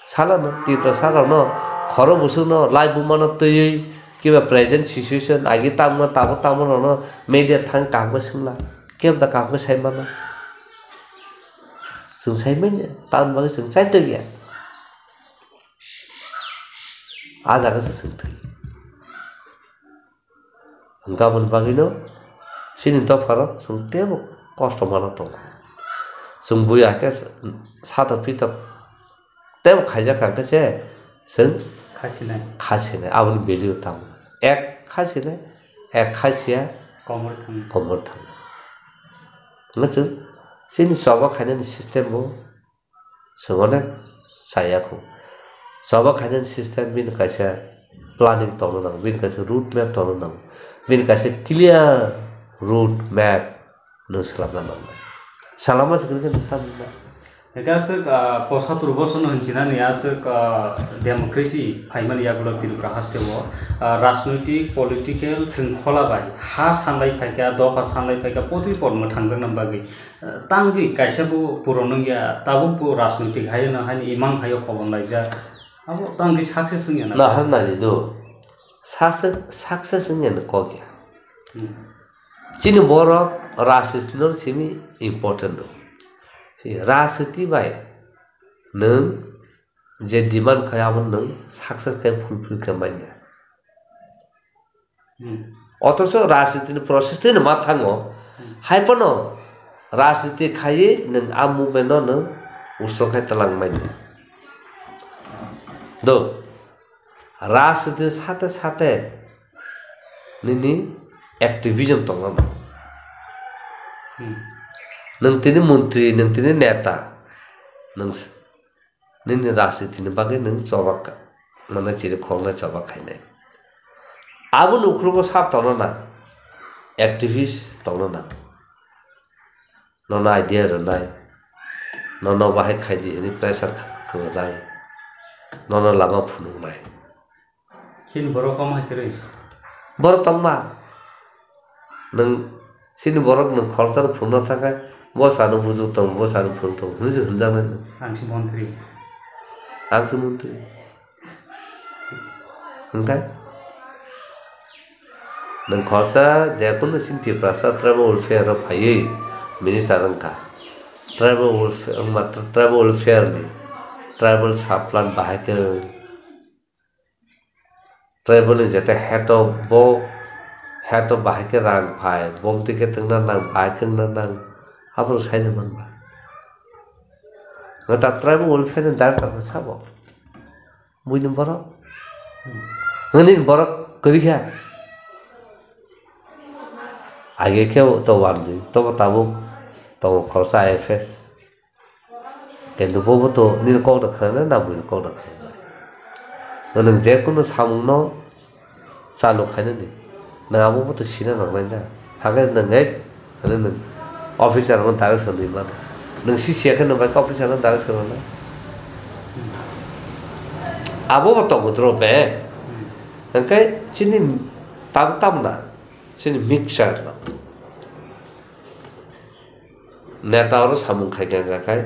salano Tiprasa rokno, khoro busukno, lai bumano twiwi kiba present situation agi tamo tamo tamo rokno media thang kaham khe swngla, kebo da kaham khe sai mano. Chwng sai manya, tamoni bagwi chwng chai tongya. A jaga se chwng thwi. Hwnkhe aboni bagwino chini dopharok chwng teibo kosto mano tongo. Chwng buya khe satok pitok teibo khaijak kha khe se chwng Khasinai. Khasinai, aboni value tamo. Ek khasinai, ek khasiya Komor thang. Komor thang. Hwnkhe chwng chini choba khainani system bo Chwng onek chaya kho. Choba khainani system bini kaisa planning tongna nango, bini kaisa route map tongna nango, bini kaisa clear route map nwng swlamna nango. Swlama se kwrwi khe nwng tamo na. Hingke aswk, ah, posatur bosorno hinchinani aswk, ah, democracy phaimani yagulo Tripura hasteo, ah, rajnoitik political thwngkhola bai ha sanlai phaikha, dopha sanlai phaikha, potwi pot mwthangjakna bagwi. Tangwi kaisa bo puron wngya, tabuk bo rajnoitik haino haino imang haio kobon laijak. Abo tangwi success wngya na? Na, han nai do. Success, success wngya ni kok ya. Hmm. Chini borok rajniti no simi important do. Si rajniti bai nwng je demand khai abo nwng success khai fulfill khai manya. Hmm. Othocho rajniti ni process twi no ma thango. Hmm. Hai phano rajniti khaiwi nwng a movement no nwng usto khai twlang manya. Do, rajniti sate sate nini activism tongma. Hmm. Nwng tini montri, nwng tini neta, nwng s-, nini rajniti ni bagwi nwng choba ka-, mane chiri khoknai choba khainai. Aboni ukhulogo sa tongna nang, activist tongna nang. Nono idea rwnai, nono bahai khaidi hwnwi pressure kha-, khwnai, nono lama phunuknai. Chini borok kom hai kwrwi. Borok tongma. Nwng chini borok nwng khoroksa phunukna thangkhe, bo sano bujuk tong, bo sano phunuk tong, hwnwi se hwnjaknai nwng. Ang se montri. Ang se montri. Hwnkhe? Nwng khoroksa jekunu chini Tiprasa tribal welfare o phaiwi minister wngkha. Tribal welfare, wngma tribal welfare ni tribal sub plan bahai khe Tribal ni jete head o bo, head o bahai khe rang phai, bomtwi khe twngna nang, bahai khe wngna nang, aphuru saina man ba. Nwng ta tribal welfare ni director khe sabo? Buini borok? Nwng nini borok kwrwi kha? Age khe to wanjwi, tobo tabuk tongo khoroksa I F S. Kintu bobo to nini kok da khwnanai, na buini kok da khwnanai. Nwng je kunu samungno chalu khainani, nwng abo bo to sina nangnai na. Hakhe nwng hai hwnwi nwng officer no direction rwi mano. Nwng si siya khe nwng bai officer no direction rwna. Abo bo tongo dro be. Hwnkhe chini tam tam na, chini mixture no. Neta oro samung khai khe wngkha khai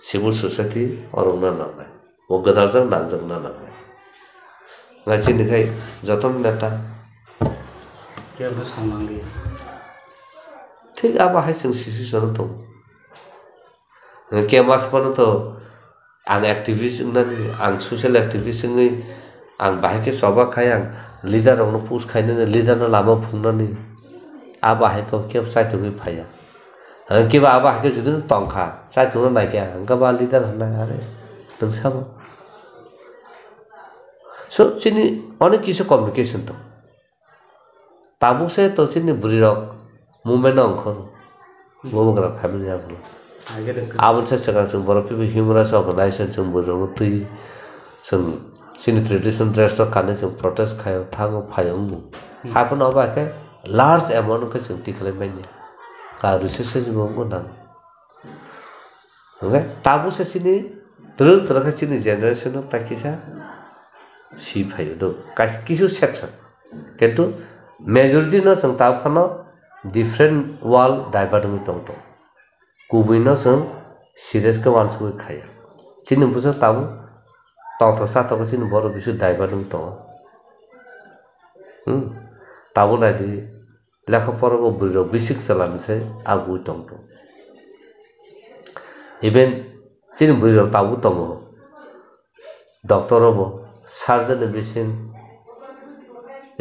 civil society oro wngna nangnai, bo gwdaljakno nangjakna nangnai. Nai chini khai jotono neta. Kebo samung nangli. Thik abo hai chwng situation o tongo. Kebo mas phano to Ang activist wngnani, ang social activist wngwi ang bahai khe choba khai, ang leader rokno push khainani, leader no lama phungnani, a bahai khe kebo chaitugwi phaiya. Ang kebo a bahai khe jodi no tongkha, chaitugno naikha, ang khe ba leader hwnna are nwng sabo. So chini onek kisu communication tong. Tabuk se to chini bwrwi rok movement no ongkho. Hmm. Bubagra family abono. Age de. Aboni se swkang chwng borok phibi human rights organization chwng bwrwi rokno twi chwng chini tradition dress rok kanwi chwng protest khaio thango phaio wngbo. Hmm. Haphano abo khe large amount khe chwng tikhlai manya. Ka resources bo wngkho nang. Hwnkhe tabuk se chini twrwk twrwk khe chini generation no tai kisa si phaio do. Kaisa kisu section. Kintu majority no chwng ta phano different world divert wngwi tong tong. Kubui no chwng serious khe uansugwi khaiya. Chini bwsa tabuk tongthok chathogo chini borok bisu divert wngwi tongo. Hmm. Tabuk naidi lekha pora bo bwrwi rok bisik chwla ni se agwi tong tong. Even chini bwrwi rok tabuk tongo. Doctor obo, surgeon ni bising,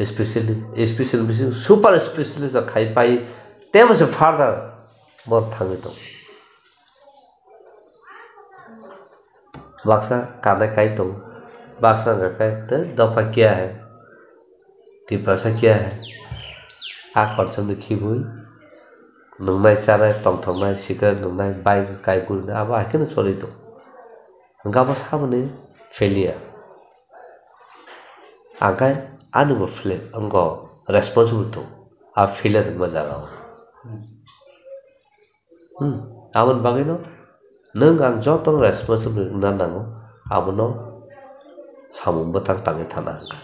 specialist, specialist bising, super specialist rok khai pai, tebo se further bo thangwi tong. Baksa kanai kai tong, baksa hwnkha khe te dopha kiya hai, Tiprasa kiya hai, a concept ni khibwi nungnai chanai, tongthoknai, cigarette nungnai, bike kai gurunai, abo hai kheno choli tong. Hwnkhe abo saboni failure. Ang khe ani bo failure, wngkha responsible tong. A failure wngma jaga o. Hmm. Aboni bagwi no nwng ang joto responsible wngna nango, abono samung bwthang tangwi thana hwnkha.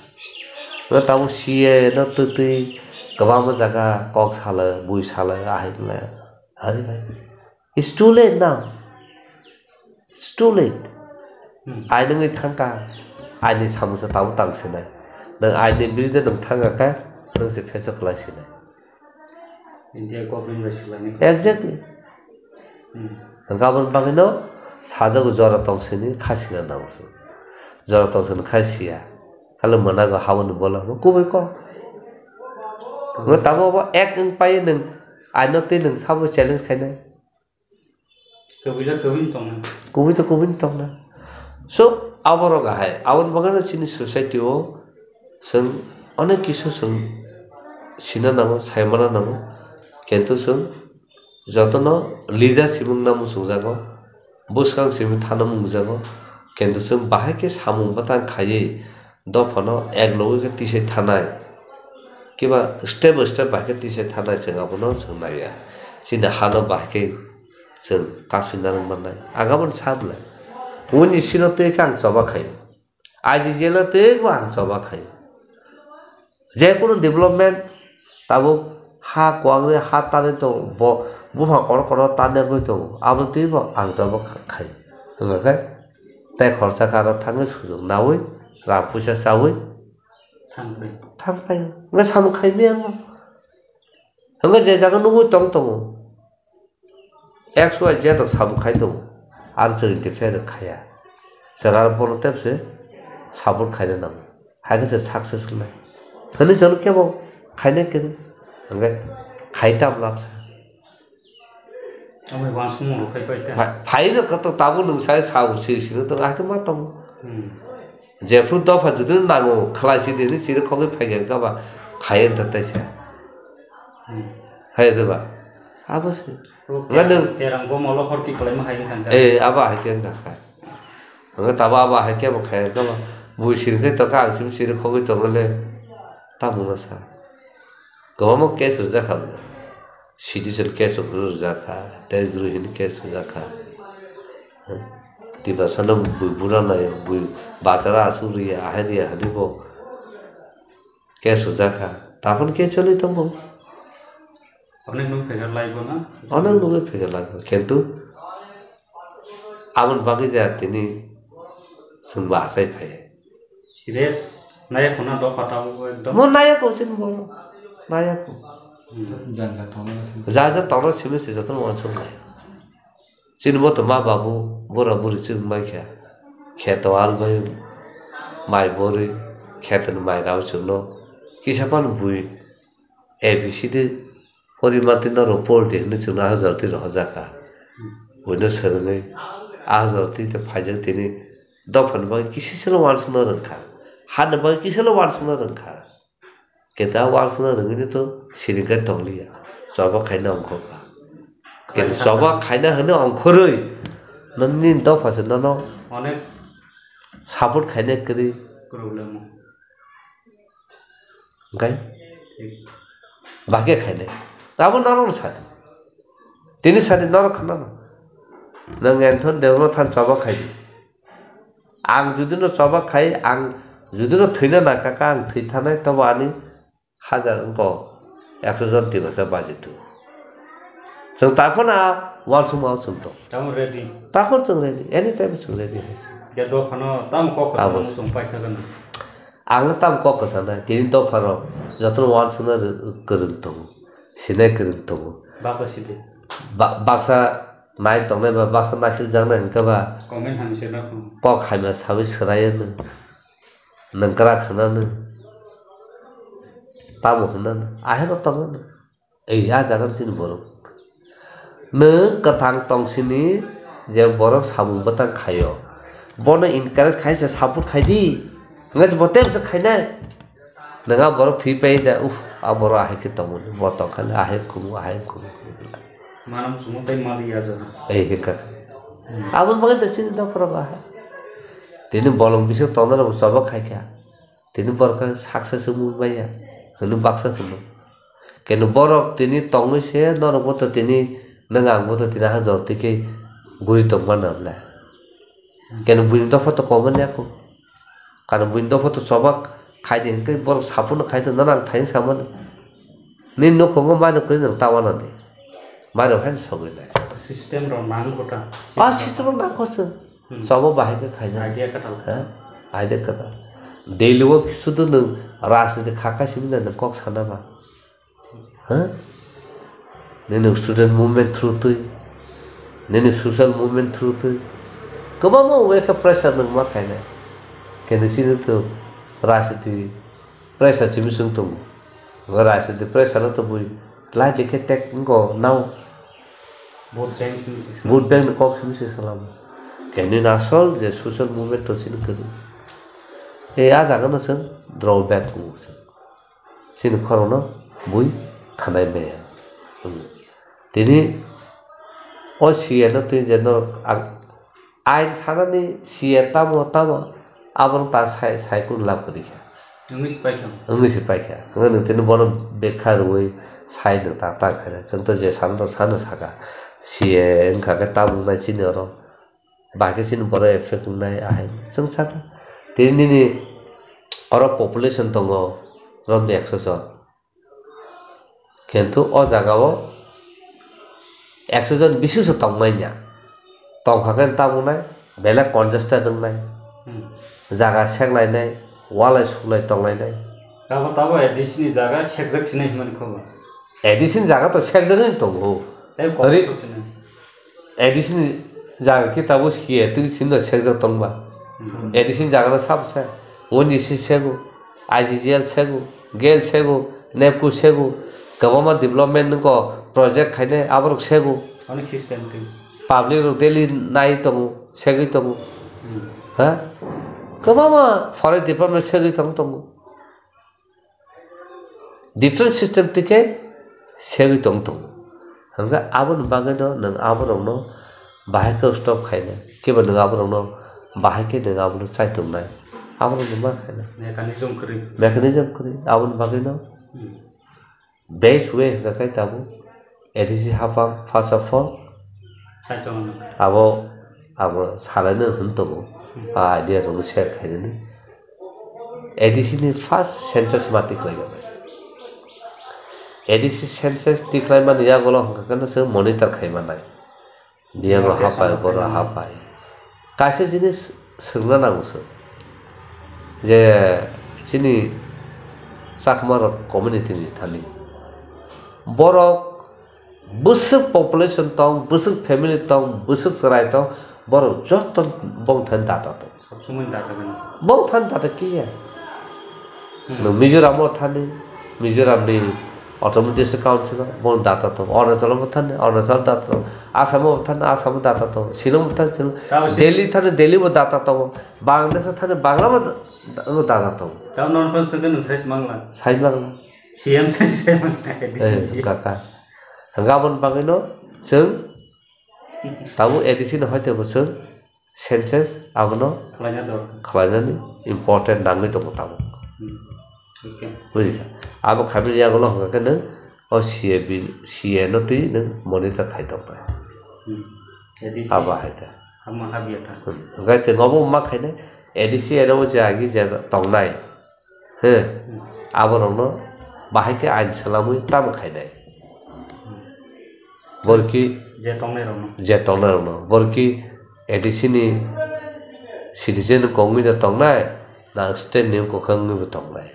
Nwng tabuk C A no twtwi kwbangma jaga kok salo, bui salo, ahai wngla. Hari bai. It's too late now. It's too late. Hmm. Aini wngwi thangkha, aini samungsa tabuk tang sinai. Nwng aini biride nwng thangkha khe, nwng se pheso kwlai sinai. India government bai swlaini. Exactly. Hmm. Hwnkhe aboni bagwino sajago jora tong sini kha sina nango se. Jora tong sini kha siya. Kalo mwnago haboni bola bo kubui kok. Nwng tamo bo ek wng pai nwng aino twi nwng sabo challenge khainai. Kubui le kubui tongna. Kubui to kubui tongna. So, aborok ahai, aboni bagwino chini society o chwng onek kisu chwng sina nango, saimana nango. Kintu chwng jotono leader simi wngna muchungjago, bwskang simi thana muchungjago. Kintu chwng bahai khe samung bwtang khaiwi dophano ek logwi khe tisai thanai, kiba step by step bai khe tisai thanai chwng abono chwng naiya. Chini hano bahai khe chwng kasui narwk mannai. Ang abono sa bwlai. Buini sino twi khe ang choba khai. I G G L o twi bo ang choba khai. Je kunu development tabuk ha kwagwi ha tanwi tongo, bo buphang kotor kotor tanwi wngwi tongo, abo twi bo ang choba kha-, khai. Wngkha khe tei khorsa karo thangwi sujuk naui, rang puisa chaui Thang pai. Thang pai. Wngkha samung khai maya wngkha. Hwnkhe je jaga nugwi tong tongo. X Y Z rok samung khai tongo. Aro chwng interfere khaiya. Chwng aro bono tebse support khaina nango. Hai khe chwng success wngnai. Hwnwi chwng kebo khainai kwrwi. Hwnkhe khai tam labsa. Omo uansukmung rok phai pai ta. Phai, phai no koto tabuk nwng sai sa swi sino tong, ahai khe ma tongo. Hmm. Jephru dopha jodi no nango, khlai si di hinwi chiri khogwi phai khe wngkha ba, khai wngkha taisa. Hmm. Hai de ba? Abo se. Oke, nga nwng terang bo molo hor ki kwlaima hai wngkha. Eh, abo hai khe wngkha kha. Hwnkhe tabo abo hai khe bo khai wngkha ba. Bui siri khe tongkha, ang simi siri khogwi tongo le. Tamo no sa. Kwbangma case rwjak kha bo. Citizen case rok rwjak kha, tax rwi hwnwi case rwjak kha. Tiprasa no bui bura naio, bui bachara aswk rwya, ahai rwya hwnwi bo case rwjak kha. Taphano case choli tongo. Onek nugwi phaikha live o na? Onek nugwi phaikha live o. Kintu aboni bagwi je tini chwng bo achai phai. Serious naya khuna dopha tabuk ekdom. Mo naya ko chini bo. Naya ko. Hmm. Janja tongna simi. Janja tongna simi se jotono uansuk nai. Chini bo to ma babu bura buri chwng mai kha. Kheto al bai mai bori kheto ni mai rao chwngno kisa phano bui A B C D porimatwi norok por di hwnwi chwngno a hajar twi rohorjak kha. Buino swrwngwi a hajar twi tei phaijak tini dophani bagwi kisisalo uansukna rwngkha. Hani bagwi kisalo uansukna rwngkha. Keta uansukna rwngwino to siring khe tongliya. Choba khaina ongkhorkha. Keta choba khaina hwnwi ongkhorwi nini dophase nono onek support khaina kwrwi. Problem. Hwnkhe? Bahai khe khainai. Abo norokno sadi. Tini sadi norok khna no. Nwng Anthony Debbarma thani choba khai di. Ang judi no choba khai, ang judi no thwina nangkha kha, ang thwi thanai, tobo ani hajar wngkha. Ekso jon Tiprasa baji tu. Chwng taphana uansukma o chwng tong. Tamo ready. Taphor chwng ready. Anytime chwng ready hai. Ya dophano tamo kok Abo. Kwchangno chwng paithakgwna. Ang tam kok kwchangna. Tini dopharo jotono uansukna rw-, kwrwng tongo. Sinai kwrwng tongo. Baksa sidi. Ba-, baksa nai tongnai ba baksa naisiljaknai hwnkhe ba Comment hamya se rw kok hamya sawi swraiya nw. Nwng kwrak hwnanw. Tamo hwnanw. Ahero tonganw. Ei, a jaga chini borok. Nwng kwthang tong sini je borok samung bwtang khaio. Bono encourage khai se support khai di. Hwnkhe bo tei bwswk khainai. Nwng a borok thwi pai da, uff, a borok ahai khe tongo. Bo tong kha le ahai khumu, ahai khumu. Manam sumo tei mali ya jaga. Ei, hwnkha. Hmm. Aboni bagwi da chini dophorok ahai. Tini bolong bising tongnai rok chobok khai kha. Tini borok khe success wngwi manya hwnwi baksa hwno. Keno borok tini tongwi se norok bo to tini nwng ang bo to tini ha jor twi khe guri tong mano le. Keno buini dopha to kok manya kho. Kano buini dopha to chobak khai di hwnkhe borok saphurno khai tongno ang thani samani. Nini nukhungo mano kwrwi nwng ta wana di. Mano haino sogwi nai. System rok nang kho ta. A system rok nang kho se. Hmm. Sobo bahai khe khaina. Idea kwtal. Ha? Idea kwtal. Daily o sudu nwng rajniti kha kha simi nwng kok sana ba. Ha? Nini student movement through twi. Nini social movement through twi. Kwbangma way khe pressure nwng ma khainai. Khe nini chini to rajniti pressure simi swng tongo. Rajniti pressure no to bui lightly khe take wngkho nao. Vote bank simi se. Vote bank ni kok simi se salamo. Khe nini asol je social movement to chini kwrwi. E a jaga no chwng drawback tongo chwng. Chini khorokno bui khanai maya. Tini o C A no twi je norok ang Ain sanani C A tamo tamo abono ta sai, sai kun lab kwrwi kha. Wngwi se paikha. Wngwi se paikha. Wngwi nwng tini bono bekha rwui sai nwng ta ta khaina. Chwng to je sana to sana saka. C A wngkha khe tamo wngnai chini oro. Bahai khe chini borok effect wngnai ahai. Chwng saka. Tini nini oro population tongo romni ekso jon. Kintu o jaga o ekso jon bisi se tongmanya. Tongkha khe tamo wngnai, belai congested wngnai. Hmm. Jaga seklainai, walai suklai tonglainai. Tamo, tamo A D C ni jaga sekjak sinai hwnmani khobo. A D C ni jaga to sekjagwi tongo. Tei kok Ri- suk sinai. A D C ni jaga khe tabuk C A twi simi no sekjak tongba. Hmm. A D C ni jaga no sabo se. O N G C sego, I G G L sego, gel sego, nepco sego. Kwbangma development nokho project khainai aborok sego. Onek system twi. Public rok daily nai tongo, segwi tongo. Hmm. Ha? Kwbangma forest department segwi tong tongo. Different system twi khe segwi tong tongo. Hwnkhe aboni bagwino nwng aborokno bahai khe stop khainai, kebo nwng aborokno bahai khe nwng abono chaitongnai, aborokno ma khainai. Mechanism kwrwi. Mechanism kwrwi. Aboni bagwino Hmm. best way hwnkha khe tabuk A D C haphang, first of all, Saichung. Abo, abo salaino hwn tongo, Hmm. a idea rokno share khainani. A D C ni first census ma tikhlai jabai. A D C census tikhlai mani yagulo hwnkha khe no se monitor khai manai. Biyango Monitor hapai, khai boro manai. Hapai. Kaisa jinis swngna nango se. Je chini Chakma rok community ni thani. Borok bwswk population tong, bwswk family tong, bwswk chwrai tong, borok joto bongthani data tong. Sob somoi data gana. Bongthani data kiya. Hmm. No Mizoram o thani, Mizoram ni Autonomous District Council o bong data tong. Arunachal o thani, Arunachal data tong. Assam o thani, Assam o data tong. Shillong o thani, Shillong. Tamo si- Delhi thani, Delhi o data tong. Bangladesh o thani, Bangla o da-, da-, data tong. Tamo non pan sengke nung size mangla. Size mangla. C M size mangla. Eh, kaka. Hwnkhe aboni bagwino chwng tabuk A D C no hoite bo chwng census abono Khlaina dor. Khlainani important nangwi tongo tabuk. Hmm. Okay. Bujikha? Abo khaimani yagulo hwnkha khe nwng o C A B, C A no twi nwng monitor khai tongnai. Hmm. A D C. Abo hai ta. Hama habya ta. Hmm. Hwnkhe chwng obo ma khainai A D C ero je agi je tongnai. He, aborokno Bahai khe ain swlamwi tamo khainai. Borki je tongnai rokno. Je tongnai rokno. Borki A D C ni citizen kongwi no tongnai, na state ni wngkha wngwi bo tongnai.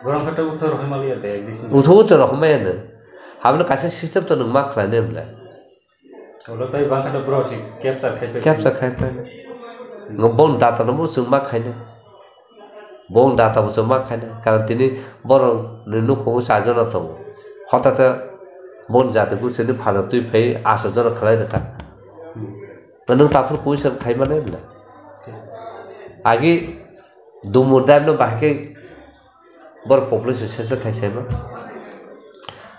Borok khe tabuk se rohormaliya de, A D C ni. Utho utho rohormaya no. Habno kaisa system to nwng ma khlainai hwnle. Olo tai bangkha to borok si capture khai pai. Capture khai pai. Ngo bon data no bo chwng ma khainai. Bong data bo chwng ma khainai, karon tini borok ni nukhungo char jona tongo. Hota khe bong jati gusini phaljak twi phai aswk jona khlai rwkha. Nwng taphuru question khai mano hwnla. Agi Dumur dam no bahai khe borok population sesa khai sai ma.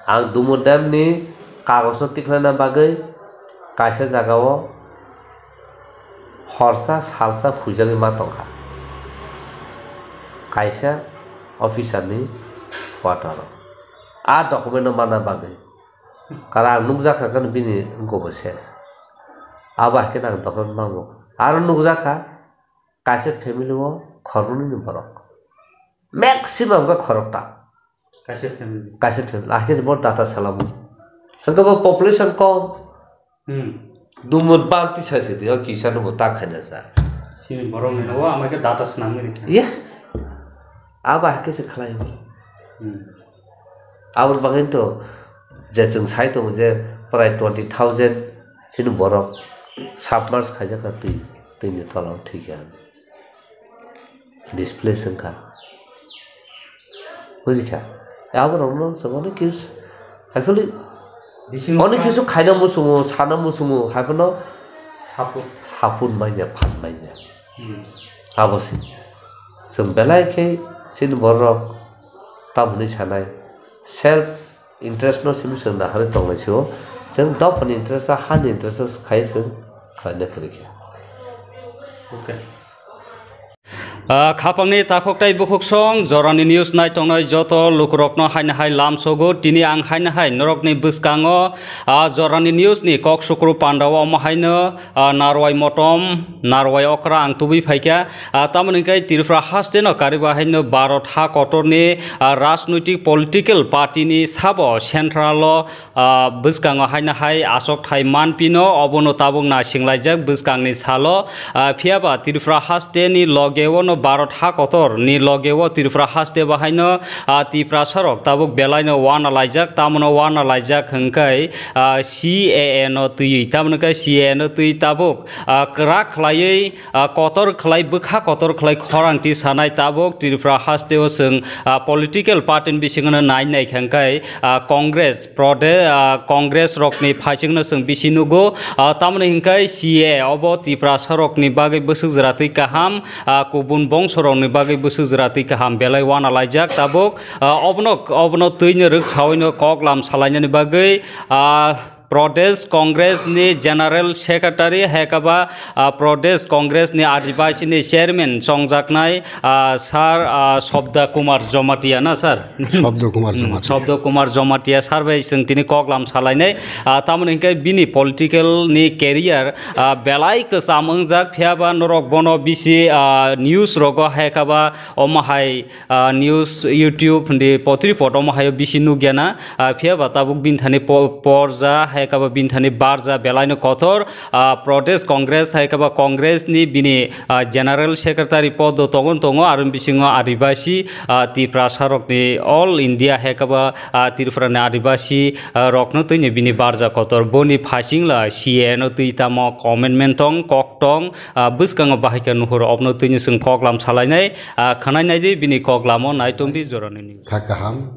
Ang Dumur dam ni kagoj no tikhlaina bagwi kaisa jaga o horsa salsa huijagwi ma tongkha, kaisa officer ni quarter o. A document no manna bagwi, karon ang nukjakha khe bini wngkha bo ses. Abo hai khe ang document mango. Aro nukjakha kaisa family o khoroknwi ni borok, maximum khe khorokta. Kaisa family. Kaisa family, ahikhe bo data salamo. Hwnkhe bo population kom. Hmm. Dumut bang tisa se twi, o kisa no bo ta khaina sa. Sini borok ni nogo, ama khe data swnamwi rikha. Iya. Abo ahikhe se khlai bo. Hmm. Abo bagwi to je chwng sai tongo je prai twenty thousand sini borok submerge khaijak kha twi, twi ni tola o thwikha. Displace wngkha. Bujikha? Aborokno chwng onek kisu, actually, bisingo onek kisu khaina muchungo, sana muchungo, haiphano support. Support manya, phan manya. Hmm. Abo se. Chwng belai khe chini bororok tamoni sanai, self interest no simi chwng naharwi tongnai sio. Chwng dophani interest o, hani interest o khai chwng khlaina kwrwi kha. Okay. Ah, khapangni takhuk tei bukhuk song jorani news nai tongnai joto lukurokno haino hai lamsogo. Tini ang haino hai norokni bwskango, ah, jorani news ni kok sukru pandao omo haino, ah, narwai motom, narwai okra ang tubui phaikha. Ah, tamoni hwnkhe Tripura haste no kariba haino Bharat ha kotorni, ah, rajnoitik political party ni sabo central o, ah, bwskango haino hai achukthai manphino, obono tabuk naisinglaijak bwskangni salo. Ah, phiyaba Tripura haste ni logeo no Bharat ha kotor ni logeo Tripura haste bo haino, ah, Tiprasa rok tabuk belaino uanalaijak, tamono uanalaijak hwnkhe, ah, C A A no twiwi, tamoni hwnkhe C A A no twi tabuk, ah, kwrak khlaiwi, ah, kotor khlai, bwkha kotor khlai khorang tisanai tabuk Tripura hasteo chwng, ah, political party ni bisingo no nai nai kha hwnkhe, ah, Congress, Prode-, ah, Congress rokni phaisingno chwng bisi nugo, ah, tamoni hwnkhe C A A obo Tiprasa rokni bagwi bwswk jwra twi kaham, ah, kubun bongso rokni bagwi bwswk jwra twi kaham belai uanalaijak tabuk, ah, obono, obono twino rwksaui no kok lam salainani bagwi, ah, Pradesh Congress ni General Secretary hai khe ba, ah, Pradesh Congress ni Adibasi ni Chairman chongjaknai, ah, Sir, ah, Sobda Kumar Jamatia na, Sir? Sobda Kumar Hmm, Jamatia. Sobda Kumar Jamatia Sir bai chwng tini kok lam salainai. Ah, tamoni hwnkhe bini political ni career, ah, belai kwcham wngjak, phiyaba norok bono bisi, ah, news rogo hai khe ba omo hai ah, news, YouTube, hindi potri pot omo hayo bisi nukya na, ah, phiya ba tabuk bini thani po-, porja, hai khe ba bini thani barja belaino kotor, ah, Pradesh Congress, hai khe ba Congress ni bini, ah, General Secretary pod o tongo, tongo, aro bisingo Adibasi, ah, Tiprasa rokni All India, hai khe ba, ah, Tripura ni Adibasi, ah, rokno twini bini barja kotor, boni phasing la C A A no twi tamo commitment tong, kok tong, ah, bwskango bahai khe nuhur, obno twini chwng kok lam salainai. Ah, khwnai nai di bini kok lamo, nai tong di jorani news. Kha kaham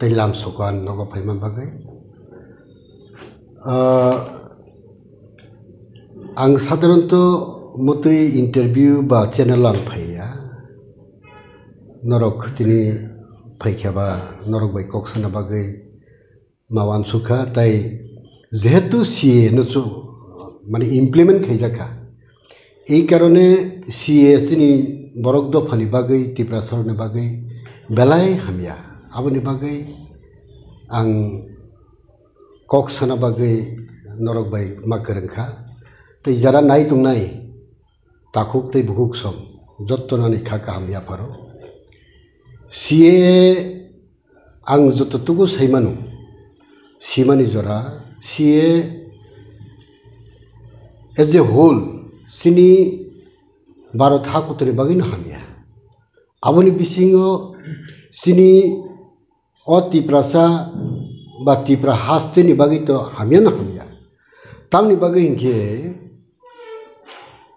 tei lam soko ang nogo phaima bagwi. Ah, ang sadharanto motwi interview ba channel ang phaiya. Norok tini phaikha ba norok bai kok sana bagwi ma uansukha, tai jehetu C A A no chu, mane, implement khaijakha, ei karone C A A chini borok dophani bagwi, Tiprasa rokni bagwi belai hamya. Aboni bagwi ang kok sana bagwi norok bai ma kwrwngkha. Tei jara nai tongnai takhuk tei bukhuk song jotto nani kha kaham yapharo. C A A ang jototuku saimano, simani jora, C A A as a whole, chini Bharat hakotorni bagwino hamya. Aboni bisingo chini o Tiprasa ba Tipra hasteni bagwi to hamyano hamya. Tamni bagwi hinkhe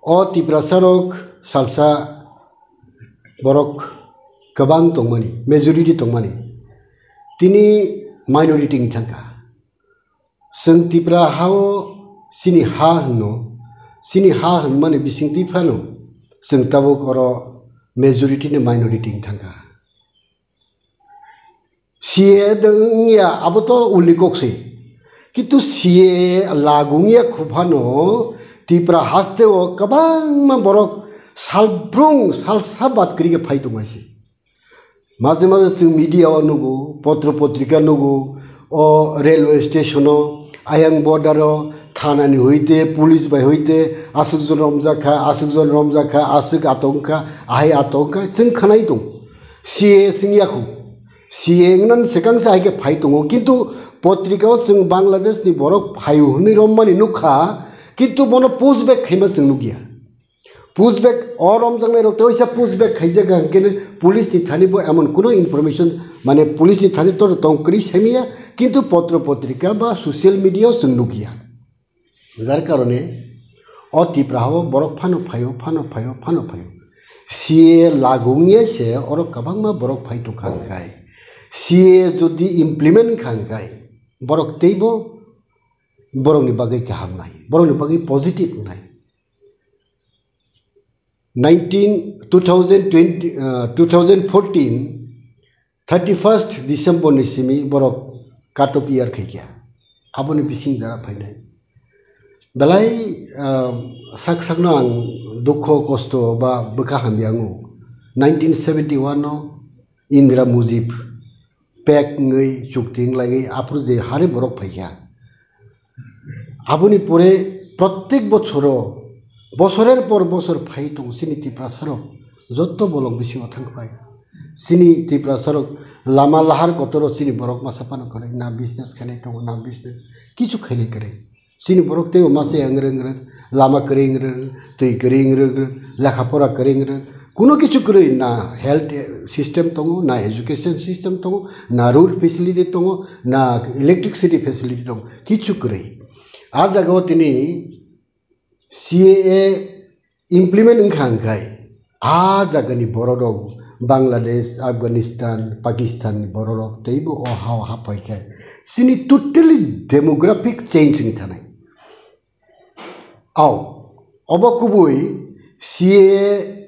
o Tiprasarok salsa borok kwbang tongmani, majority tongmani, tini minority wngwi thangkha. Chwng Tipra hao chini ha hwnno, chini ha hwnmani bisingtwi phano chwng tabuk oro majority ni minority wng thangkha. C A A de wngya abo to ulni kok se, kintu C A A lagu wngya khuphano Tipra haste o kwbangma borok salbrung salsa bat kwrwi khe phai tongmani se. Maje maje chwng media o nugo, potro potrika nugo, o railway station o, ayang border o, thana ni hoite, police bai hoite, aswk jon romjak kha, aswk jon romjak kha, aswk atong kha, ahai atong kha, chwng khanai tong. C A A swng yakho. C A A wngnan swkang se hai khe phai tongo, kintu potrika o chwng Bangladesh ni borok phai hwnwi rommani nukha, kintu bono push back khaima chwng nukya. Push back o romjaknai rok tei waisa push back khaijak hwnkhe police ni thani bo emon kuno information, mane police ni thani to tong kwrwi saimaya, kintu potro potrika ba social media o chwng nukya. Jar karone o Tipra hao borok phano phaio, phano phaio, phano phaio. C A A lagu wngya se oro kwbangma borok phai tongkha hwnkhai. C A A jodi implement wngkha hwnkhai borok teibo borokni bagwi kaham nai, borokni bagwi positive wngnai. Nineteen, two thousand twenty, uh, two thousand fourteen, thirty first December ni simi borok cut off year khaikha. Aboni bising jara phainai. Belai, uh, sak sakno ang dukho kosto ba bwkha hamya wngo. Nineteen seventy one no Indira Mujib pek wngwi chukti wnglaigwi aphuru je hari borok phaikha. Aboni pore prottek bochoro, bosorer por bosor phai tongo chini Tiprasarok, jotto bolong bisingo thangphai. Chini Tiprasarok lama lahar kotoro chini borok masa phano kwrwi, na business khainai tongo, na business kichu khainai kwrwi. Chini borok teibo masa yang rwng rwng, lama kwrwi wng rwng, twi kwrwi wng rwng, lekha pora kwrwi wng rwng, kuno kichu kwrwi, na health system tongo, na education system tongo, na road facility tongo, na electricity facility tongo, kichu kwrwi. A jagao tini C A A implement wngkha hwnkhai, a jagani bororok Bangladesh, Afghanistan, Pakistan ni bororok teibo o hao hapaikhai chini totally demographic change wngwi thanai. Au, obo kubui C A A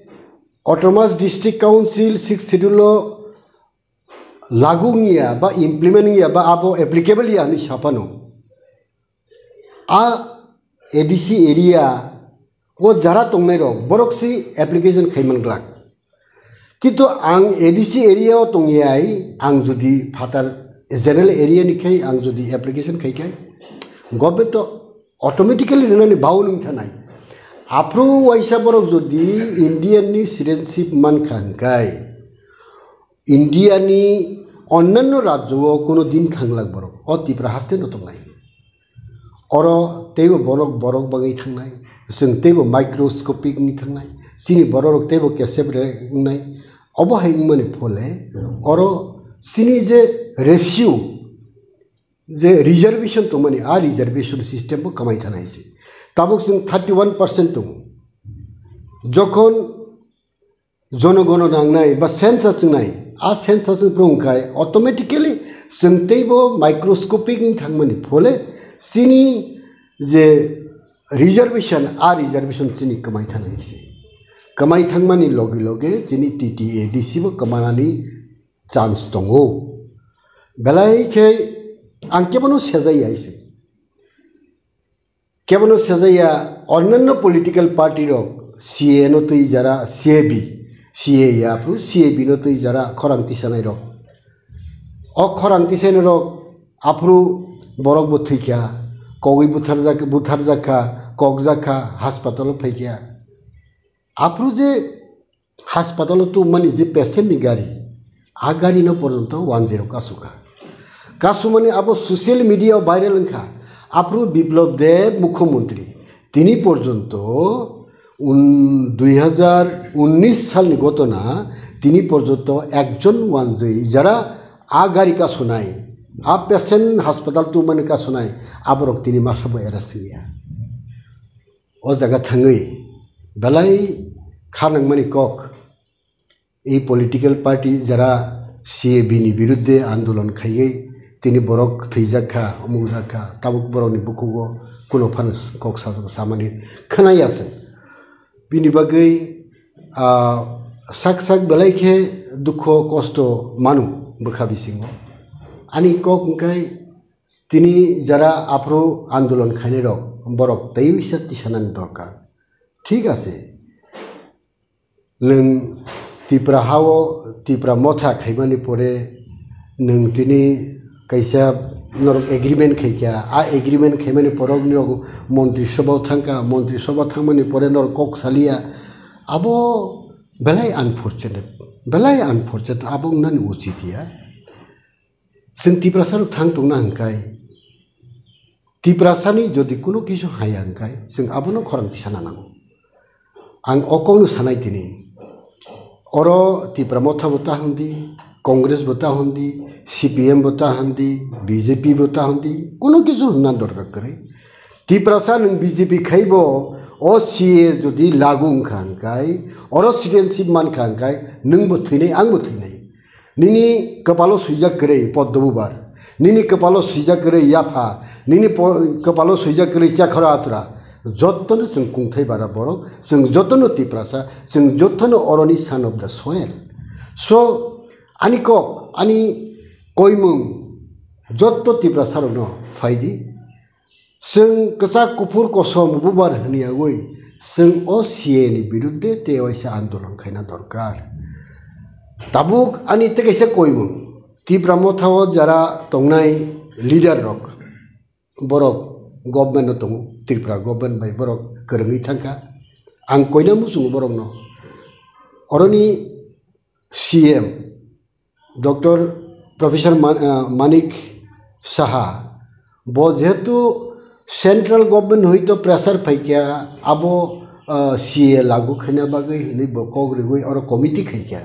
Autonomous District Council sixth schedule o lagu wngya ba implement wngya ba abo applicable ya hinwi saphano. A ADC area o jara tongnai rok borok si application khaiman glak. Kintu ang ADC area o tongyai, ang jodi phatar general area ni khai ang jodi application khai khai, government to automatically rinani bau nung thanai. Aphru waisa borok jodi Indian ni citizenship man kha hwnkhe, India ni onnanno rajyo o kuno din thanglak borok o Tipra haste no tongnai. Oro teibo borok, borok bagwi thangnai, chwng teibo microscopic wngwi thangnai, chini bororok teibo kesep re wngnai. Obo hai wngmani phole oro chini je ratio, je reservation tongmani, a reservation system bo kwmai thanai se. Tabuk chwng thirty one percent tongo. Jokhon jonogono nangnai ba census wngnai, a census wngphru wngkhai automatically chwng teibo microscopic wng thangmani phole chini je reservation, a reservation chini kwmai thanai se. Kwmai thangmani loge loge chini T T A D C bo kwmanani chance tongo. Belai khe ang kebono sejai ya se. Kebono sejaya, onnanno political party rok C A A no twi jara, C A B, C A A aphru C A B no twi jara khorang tisanai rok. O khorang tisanai rok aphru borok bo thwikha, kogwi butharjak, butharjakha, kokjakha, hospital o phaikha. Aphru je hospital o tubumani je patient ni gari, A gari no porjonto one zero kasukha. Kasumani abo social media o viral wngkha. Aphuru Biplab Deb mukhyamantri. Tini porjonto un-, dui hazar unnish salni gotona, tini porjonto ekjon wanjwi jara a gari kasunai, a patient hospital tubumani kasunai, aborok tini masabo arrest wngya. O jaga thangwi belai kha nangmani kok. Ei political party jara C A B ni biruddhe andolon khaiwi tini borok thwijak kha, omuk jak kha, tabuk borokni bukhugo kuno phano kok sa-, samani khwnaya se. Bini bagwi, ah, sak sak belai khe dukho kosto manu bwkha bisingo. Ani kok hwnkhe tini jara aphuru andolon khainai rok borok teiwisa tisanani dorkar. Thik ase. Nwng Tipra hao Tipra motha khaimani pore nwng tini kaisa norok agreement khaikha, a agreement khaimani pore norok montri sobha thangkha, montri sobha thangmani pore norok kok saliya, abo belai unfortunate, belai unfortunate, abo wngnani uchit ya. Chwng Tiprasa rok thang tongna hwnkhai, Tiprasani jodi kuno kisu haya hwnkhai, chwng abono khorang tisana nango. Ang o kokno sanai tini. Oro Tipra Motha bo ta hwndi, Congress bo ta hwndi, C P M bo ta hwndi, B J P bo ta hwndi, kuno kisu hwnna dorkar kwrwi. Tiprasa nwng B J P khaibo o C A jodi lagu wngkha hwnkhai, oro citizenship mankha hwnkhai, nwngbo thwinai, angbo thwinai. Nini kwpalo swijak kwrwi Poddo Bubar, nini kwpalo swijak kwrwi Yapha, nini po-, kwpalo swijak kwrwi Chakhora Atura, jotono chwng kungthai bara borok, chwng jotono Tiprasa, chwng jotono oroni son of the soil. So, ani kok, ani koimung joto Tiprasa rokno phaidi. Chwng kwchak kuphur kosom bubar hwnwi yaui chwng o C A ni biruddhe tei waisa andolon khaina dorkar. Tabuk ani tei kaisa koimung, Tipra Motha o jara tongnai leader rok, borok government o tongo, Tripura government bai borok kwrwngwi thangkha. Ang koina muchungo borokno, oroni C M, Doctor Professor Man-, ah, Manik Saha, bo jehetu central government hoito pressure phaikha, abo, ah, C A lagu khaina bagwi hinwi bo kok rigwi oro committee khaikha.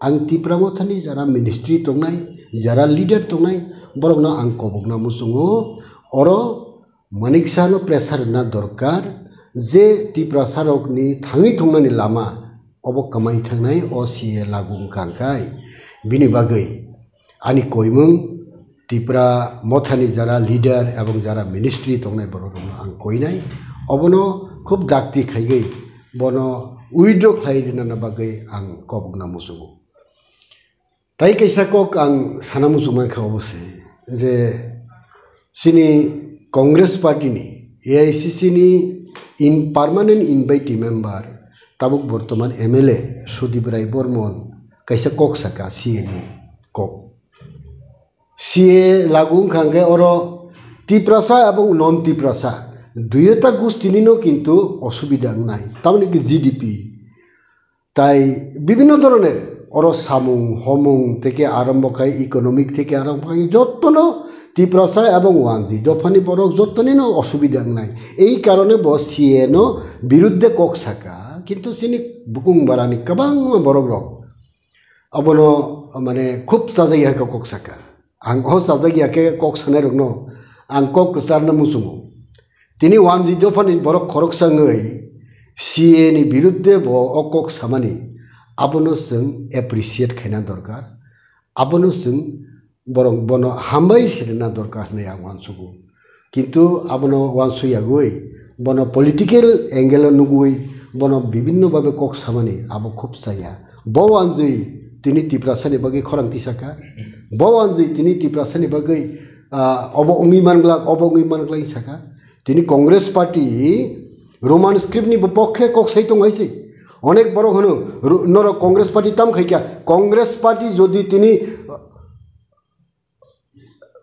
Ang Tipra Mothani jara ministry tongnai, jara leader tongnai, borokno ang kobokna muchungo, oro Manik Sahano pressure rwna dorkar je Tiprasa rokni thangwi thongnani lama obo kwmai thangnai o C A lagu wngkha hwnkhai. Bini bagwi ani koimung Tipra Mothani jara leader ebong jara ministry tongnai borok rokno ang koinai. Obono khub dakti khaigwi bono withdraw khlai rwna bagwi ang kobokna muchungo. Tai kaisa kok ang sana muchung mankha obo se je chini Congress party ni A I C C ni in permanent invitee member tabuk bortoman M L A Sudip Rai Bormon kaisa kok saka C A ni kok. C A lagu wngkha hwnkhe oro Tiprasa ebong non Tiprasa duyota gustini no kintu osubida wngnai, tamoni ki G D P. Tai bibhinno dhoroner oro samung, homung theke arombo khai, economic theke arombo khai, jottono Tiprasa ebong wanjwi dophani borok jottonino osubida wngnai. Ei karone bo C A no biruddhe kok saka, kintu chini bukung barani kwbangma borok rok abono mane khub chajak ya khe kok saka. Ang o chajak ya khe kok sanai rokno ang kok kwcharna muchungo. Tini wanjwi dophani borok khoroksa wngwi C A ni biruddhe bo o kok samani, abono chwng appreciate khaina dorkar, abono chwng borok bono hambai sirina dorkar hwnwi ang uansugo. Kintu abono uansuk yagwi, bono political angle o nugwi, bono bibhinno bhabe kok samani abo khub chaya. Bo wanjwi tini Tiprasani bagwi khorang tisaka, bo wanjwi tini Tiprasani bagwi, ah, obo wngwi manglak, obo wngwi manglak saka. Tini Congress party Roman script ni bopokhe kok sai tong hai se. Onek borok hwno, ru-, norok Congress party tam khai kha. Congress party jodi tini,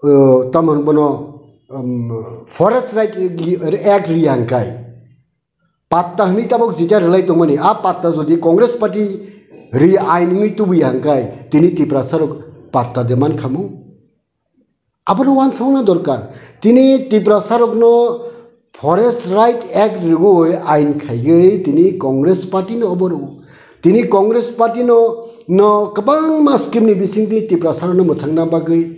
uh, tam hwn bono, um, forest right gi-, act ri ang khai. Patta hwnwi tabok jita rwlai tongmani. A patta jodi Congress party ri ain wngwi tubuya hwnkhe tini Tiprasarok patta de mankhamu. Abono wansukna dorkar. Tini Tiprasarokno Forest Right Act rigwi ain khaigwi tini Congress Party no obo rwo. Tini Congress Party no, no kwbangma scheme ni bisingtwi Tiprasarokno mwthangna bagwi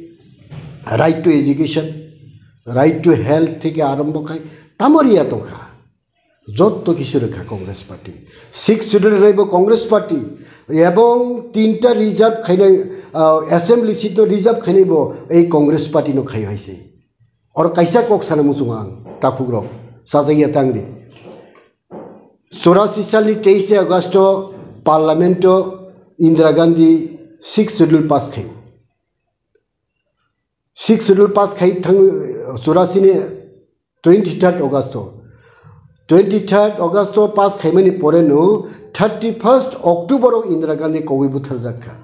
right to education, right to health theke arombo khai tamo riya tongkha. Jotto kisu rwkha Congress Party. Sixth Schedule rwlaibo Congress Party. Ebong tinta reserve khainai, ah, assembly seat no reserve khainaibo ei Congress Party no khai hai se. Oro kaisa kok sana muchungo ang, takhuk rok, chajak ya tang di. Churasi salni teise August o Parliament o Indira Gandhi Sixth Schedule pass khaio. Sixth Schedule pass khai thang, churasi ni twenty third August o. Twenty third August o pass khaimani pore no thirty first October o Indira Gandhi kogwi butharjak kha.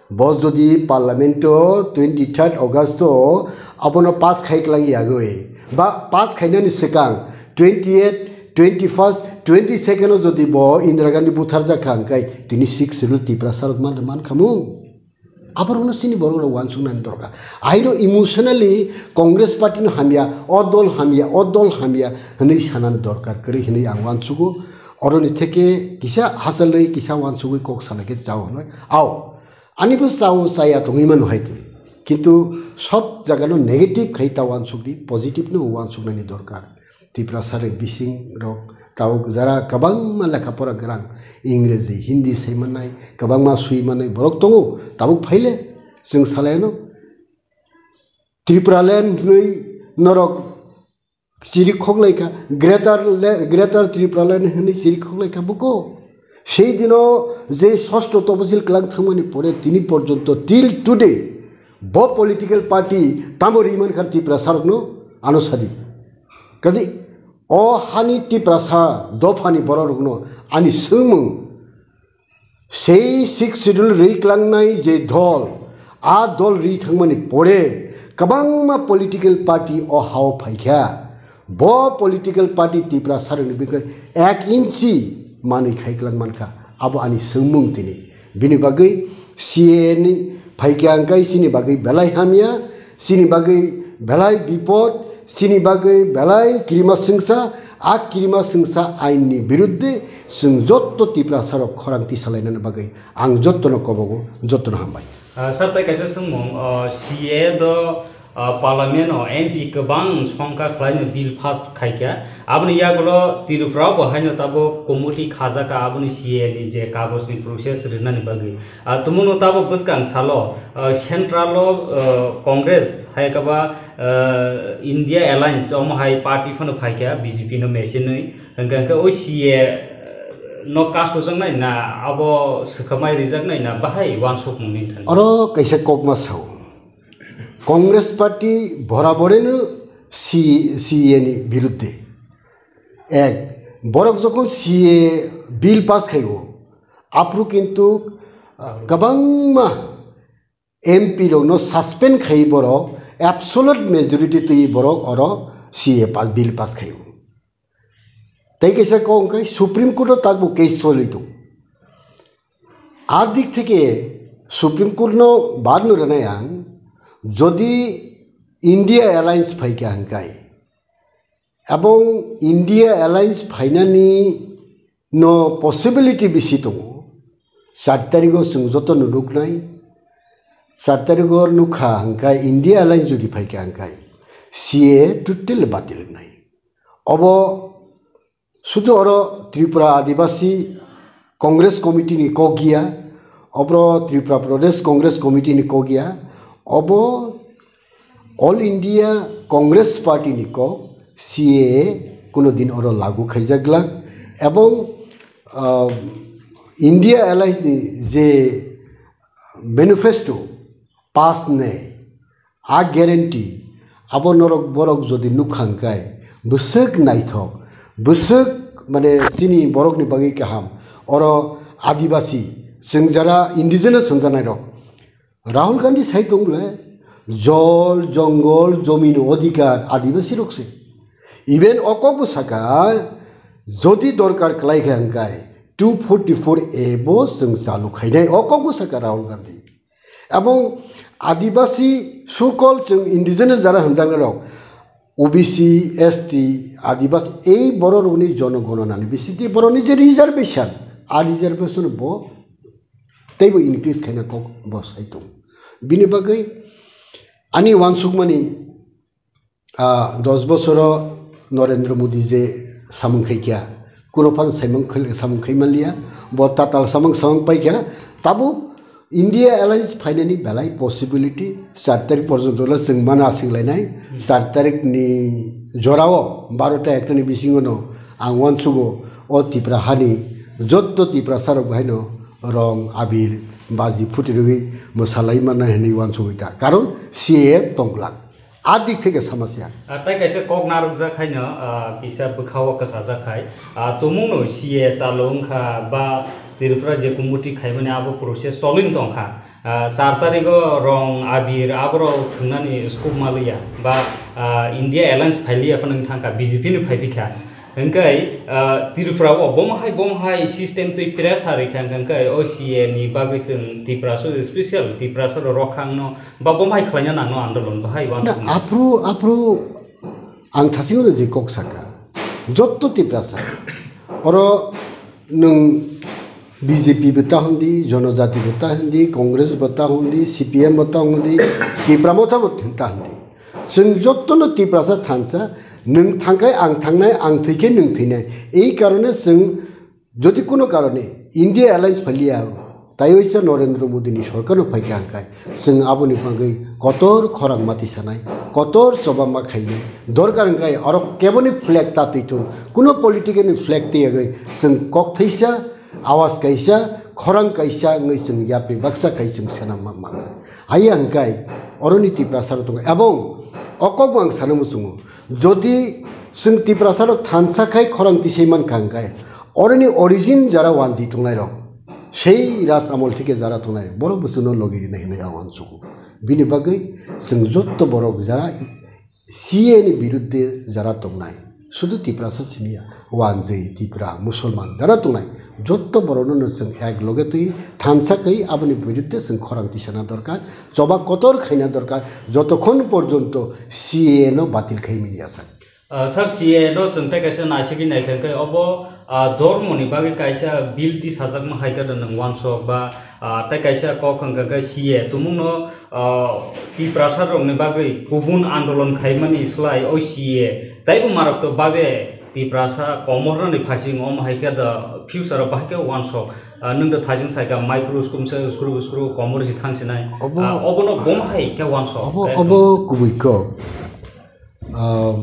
Bo jodi Parliament o twenty third August o abono pass khai klang yagwi, ba pass khainani swkang twenty eight, twenty first, twenty second o jodi bo Indira Gandhi butharjak kha, hwnkhe tini Sixth Schedule Tiprasarok man, man khamung. Aborokno chini borok rok wansuknani dorkar. Aino emotionally Congress party no hamya, o dol hamya, o dol hamya hwnwi sanani dorkar kwrwi hwnwi ang wansugo. Oroni theke kisa hachalwi kisa wansugwi kok salai khe chao hwnwi. Ao, ani bo chao chaya tongwi mano hai twi. Kintu sob jaga no negative khai ta wansukdi, positive no wansuknani dorkar. Tiprasa rok bising rok tabuk jara kwbangma lekha pora gwnang, Ingreji, Hindi sai mannai, kwbangma sui mannai borok tongo, tabuk phaile chwng salaino Tripura land hwnwi norok chiri khoklaikha, Greater le-, Greater Tripura land hwnwi chiri khoklaikha buko. Sei dino je sosto toposil kwlang thangmani pore tini porjonto till today bo political party tamo ri mankha Tiprasa rokno ano sadi. Kaji o hani Tiprasa dophani borok rokno ani swngmung sei Sixth Schedule ri klangnai je dol, a dol ri thangmani pore kwbangma political party o hao phaikha. Bo political party Tiprasa rokni bikhe ek inchi manwi khai klang mankha. Abo ani swngmung tini. Bini bagwi C A A ni phaikha hwnkhe chini bagwi belai hamya, chini bagwi belai bipod, chini bagwi belai kirima swngsa, a kirima swngsa ain ni birudde chwng jotto Tiprasa rok khorang tisalainani bagwi ang jottono kobogo, jottono hambai. Ah, sir, tai kaisa swngmung, ah, C A A do, ah, Parliament o M P kwbang songkha khlaino bill pass khaikha. Aboni yagulo Tripura bo haino tabuk committee khajaka aboni C A A ni je kagoj ni process rinani bagwi. Ah, tumungno tabuk bwskang salo, ah, central o, ah, Congress hai kaba, ah, India Alliance omo hai party phano phaikha B J P no mesenwi. Hwnkhe hwnkhe o C A A no kasojaknai na abo swkhamai rijaknai na bahai wansukmung ni thani? Oro kaisa kokma sao. Congress party boraboreno C-, C A A ni birudde. Ek, borok jokhon C A A bill pass khaio, aphuru kintu, ah, kwbangma M P rokno suspend khai borok, absolute majority twi borok oro C A A pa-, bill pass khaio. Tei kaisa kok hwnkhe Supreme Court o takbo case choli tong. A dik theke Supreme Court no bar no rwnai ang, jodi India Alliance phaikha hwnkhe, ebong India Alliance phainani no possibility bisi tongo. Char tarigo chwng joto no nuknai, char tarigo nukha hwnkhe India Alliance jodi phaikha hwnkhe C A A totally batil wngnai. Obo sudu oro Tripura Adibasi Congress Committee ni kok ya, obro Tripura Pradesh Congress Committee ni kok ya, obo All India Congress Party ni kok C A A kuno din oro lagu khaijak glak, ebong, ah, India Alliance ni je manifesto pass ne, a guarantee, abo norok borok jodi nukha hwnkhe, bwswk naithok, bwswk, mane, chini borokni bagwi kaham. Oro Adibasi, chwng jara indigenous hwnjanai rok, Rahul Gandhi sai tong le, jol, jongol, jomino odhikar Adibasi rok se. Even o kok bo saka, jodi dorkar kwlai kha hwnkhe, two forty-four A bo chwng chalu khainai, o kok bwsakha Rahul Gandhi. Ebong Adibasi sukol chwng indigenous jara hwnjaknairok, O B C, S T, Adibasi, ei bororokni jonogononani bisingtwi borokni je reservation, a reservation bo teibo increase khaina kok bo sai tongo. Bini bagwi ani uansukmani, ah, dos bosoro Narendra Modi je samung khaikha, kuno phano saimang khai-, samung khai manliya, bo tatal samung samung paikha, tabuk India Alliance phainani belai possibility, char tarik porjonto le chwng mana aswk lainai, char tarik ni jorao barota ekta ni bisingo no ang uansugo o Tipra hani jotto Tiprasa rok haino rong, abir, baji phuti rwgwi mwsalai manna hinwi uansugwi ta. Karon C A A tongglak. A dik theke samasya. Ah, tai kaisa kok narwkjak haino, ah, kisa bwkhao kwchajak khai. Ah, tumungno C A A chalo wngkha ba Tripura je kumuti khaimani abo process cholwini tongkha. Ah, char tarigo rong abir aborok thwngnani scope maliya ba, ah, India Alliance phailiya phano wng thangkha, B J P ni phaiphikha. Hwnkhe, ah, Tripura o bomo hai, bomo hai system twi pressure rikha, hwnkhe o C A A ni bagwi chwng Tiprasa special Tiprasa rok rok khangno ba bomo hai khlaina nangno andolon bahai Na, uansukma. Aphuru, aphuru ang thasingno je kok saka, jotto Tiprasa, oro nwng B J P bo ta hwndi, Jonojati bo ta hwndi, Congress bo ta hwndi, C P M bo ta hwndi, Tipra Motha bo ta hwndi. Chwng jottono Tiprasa thansa, nwng thangkhai ang thangnai, ang thwikhe nwng thwinai. Ei karone chwng jodi kono karone India Alliance phaliya, taiwaisa Narendra Modi ni sorkar no phaikha hwnkhe, chwng aboni bagwi kotor khorang mati sanai, kotor choba ma khainai. Dorkar hwnkhe oro keboni flag ta twi thung, kuno political ni flag tiyagwi chwng kok thaisa, awas kaisa, khorang kaisa wngwi chwng yapri baksa khai chwng sena ma-, ma-, Haiya hwnkhe oroni Tiprasa rok tongo. Ebong o kokbo ang sana muchungo, jodi chwng Tiprasa rok thansa khai khorang tisai mankha hwnkhe, oroni origin jara wanjwi tongnai rok, sei Raj Amol thike jara tongnai, borok bo chwngno logi rinai hinwi ang uansugo. Bini bagwi chwng jotto borok jara C A A ni birudde jara tongnai, sudu Tiprasa simiya, wanjwi, Tipra, Musulman jara tongnai, jotto borokno no chwng ek loge twi thansa khai aboni birudde chwng khorang tisana dorkar, choba kotor khaina dorkar, jotokhon porjonto C A A no batil khai mini asa. Ah, sir, C A A no chwng tei kaisa naisigwi naikha hwnkhe obo, ah, dormoni bagwi kaisa bill tisajakma hai khe nwng uansuk ba, ah, tei kaisa kok hwnkha khe C A A tumungno, ah, Tiprasa rokni bagwi kubun andolon khaimani slai o C A A taibo marok to babe Tiprasa komornani phaising omo hai khe the future o bahai khe uansuk, ah, nwng the thajing saikha maiphuru skumsa skru skru komor si thangsinai. Obo, ah, obono bom hai khe uansuk obo, ekdom. Obo kubui kok. Ah,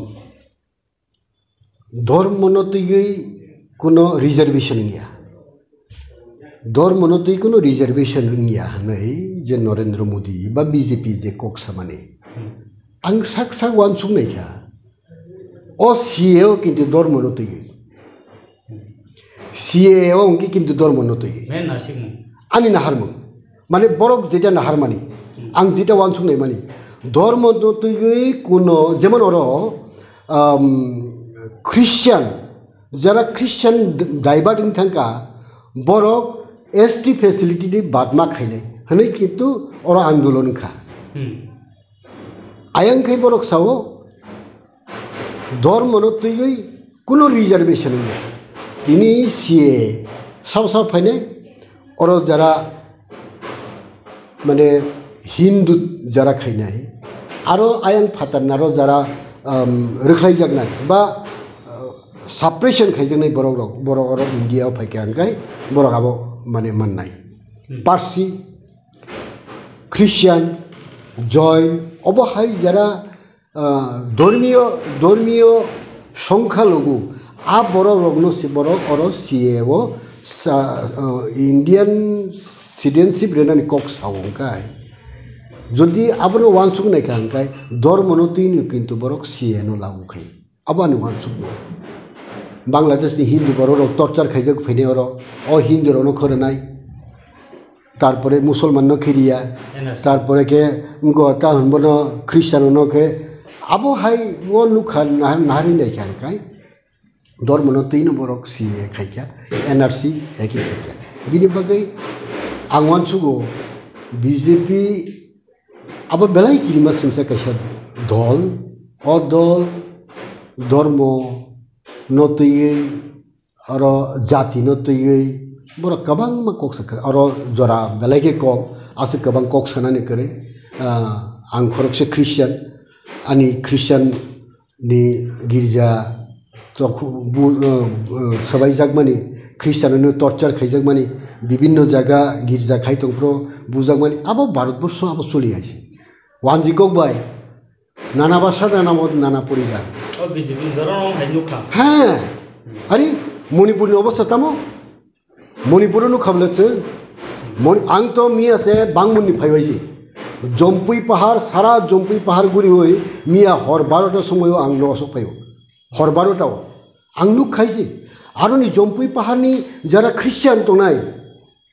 Dhormono twiwi kuno reservation wngya. Dhormono twi kuno reservation wngya hwnwi je Narendra Modi ba B J P je kok samani. Hmm. Ang sak sak uansuk naikha. O C A A o kintu dhormono twiwi. C A A o wngkhe kintu dhormono twiwi. Men nasikmung. Ani naharmung. Mane borok jeta naharmani. Hmm. Ang jeta uansuk naimani. Dhormono twiwi kuno jemon oro um, Christian, jara Christian d-, divert wng thangkha, borok S T facility ni badma khainai hwnwi kintu oro andolon wngkha. Hmm. Ayang khai borok sao, dhormono twiwi kuno reservation wngya. Tini C A sao sao phainai, oro jara mane Hindu jara khainai, aro ayang phatar naro jara, um, rwkhlaijaknai ba, uh, suppression khaijaknai borok rok, borok oro India o phaikha hwnkhe borok abo mane mannai. Hmm. Parsi, Christian, Jain, obo hai jara ah, dormiyo, dormiyo songkha logu, a borok rokno se borok oro C A A o sa-, ah, Indian citizenship renani kok sao hwnkhe, jodi abono uansuk naikha hwnkhe, dormono twino kintu borok C A A no lagu khai. Abo ani uansukmung. Bangladesh ni Hindu borok rok torture khaijak phainai oro, o Hindu rokno khwrwnai. Tarpore Musulman no khiriya, N R C. Tarpore khe wngkha ta hwnbono Christian no khe abo hai o nukha nahar, nahar hinwi naikha hwnkhe. Dormono twino borok C A A khaikha, N R C eki khaikha. Bini bagwi ang uansugo B J P abo belai kirima singsa kaisa dol, o dol dormo no twiwi, oro jati no twiwi borok kwbangma kok sakha, oro jora belai khe kok, aswk kwbang kok sanani kwrwi. Ah, ang khoroksa Christian, ani Christian ni girja tokhu-, bu-, uh, uh, swbaijakmani, Christian no torture khaijakmani, bibinno jaga girja khai tongphuru bujakmani, abo Bharatborsho abo choli aise. Wanji kok bai, nana basa, nana mod, nana porigar. O B J P ni doro no hai nukha. Heh, ari Manipur ni obostha tamo? Manipur no nukha bole chwng. Moni-, ang to miya se Bangmoni phaibaisi. Jompui pahar, sara Jompui pahar guri hoi miya hor barota somoyo ang no osok phaio. Hor barota o. Ang nuk khaisi. Aroni Jompui pahar ni jara Christian tongnai.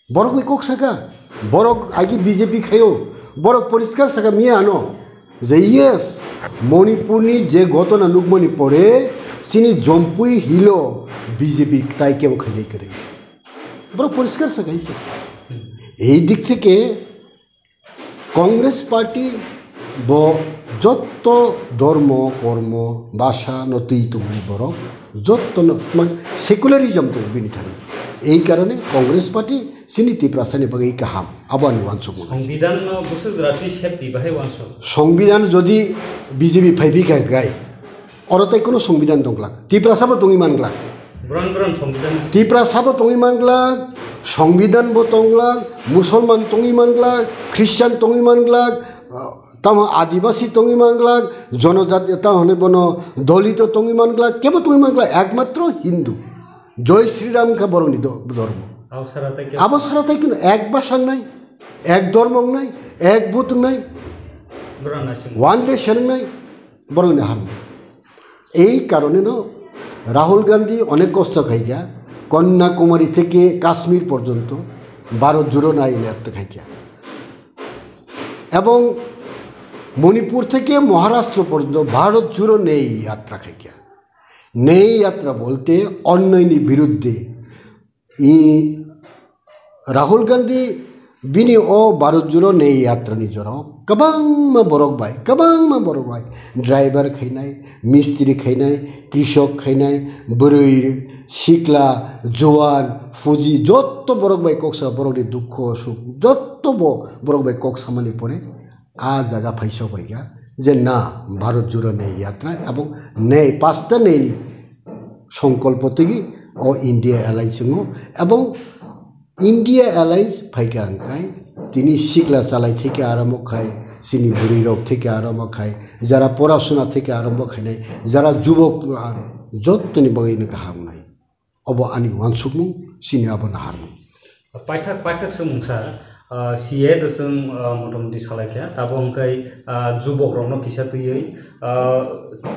Borok ni kok saka. Borok agi B J P khaio. Borok poriskar saka miya ano. Je yes, Manipur ni je ghotona nukmani pore, chini Jompui hilo B J P tai kebo khainai kwrwi. Borok poriskar se kaisa. Ei dik theke Congress party bo jotto dhormo, kormo, basa no twi tongwi borok jotto no, man, secularism tongo bini thani. Ei karone Congress party chini Tiprasa ni bagwi kaham. Abo ani uansukmung. Songbidan no bwswk jora twi safety bahai uansuk. Songbidan jodi B J P phaibi kha gai, oro tai kono songbidan tongglak. Tiprasa bo tongwi manglak. Bron bron songbidan. Tiprasa bo tongwi manglak, songbidan bo tonglak, Musolman tongwi manglak, Christian tongwi manglak, tamo Adibasi tongwi manglak, jonojati tamo hwnwi bono Dolito tongwi manglak, kebo tongwi manglak, ekmatro Hindu. Joi Sri Ram kha borokni do-, dhormo. Abo sara tai khe. Abo sara tai khe ek basa wngnai, ek dhormo wngnai, ek but wngnai. Bwrang naising. One nation wngnai, borokni harmo. Ei karone no Rahul Gandhi onek kosto khaikha, Kanyakumari theke Kashmir porjonto Bharat Jodo Nyay Yatra khaikha. Ebong Manipur theke Maharashtra porjonto Bharat Jodo Nyay Yatra khaikha. Nyay Yatra bolte onnoyni biruddhe. I Rahul Gandhi bini o Bharat Jodo Nyay Yatra ni jorao kwbangma borok bai, kwbangma borok bai driver khainai, mistri khainai, krishok khainai, bwrwi, sikla, juan, fuji, jotto borok bai kok sa, borokni dukho suk jotto bo borok bai kok samani pore a jaga phaisa paikha je na Bharat Jodo Nyay Yatra ebong nyay pasta nyay ni songkolpo tigi o India Alliance wngo ebong India Alliance phaikha hwnkhe tini sikla chalai theke arambo khai, chini bwrwi rok theke arambo khai, jara porasuna theke arambo khainai, jara jubok, ah, jottoni bagwi no kaham wngnai. Obo ani uansukmung, chini abo naharmung. Paithak, paithak se mungsa, ah, C A A do chwng, ah, motamoti salai kha, tabo hwnkhe, ah, jubok rokno kisa twiwi, ah,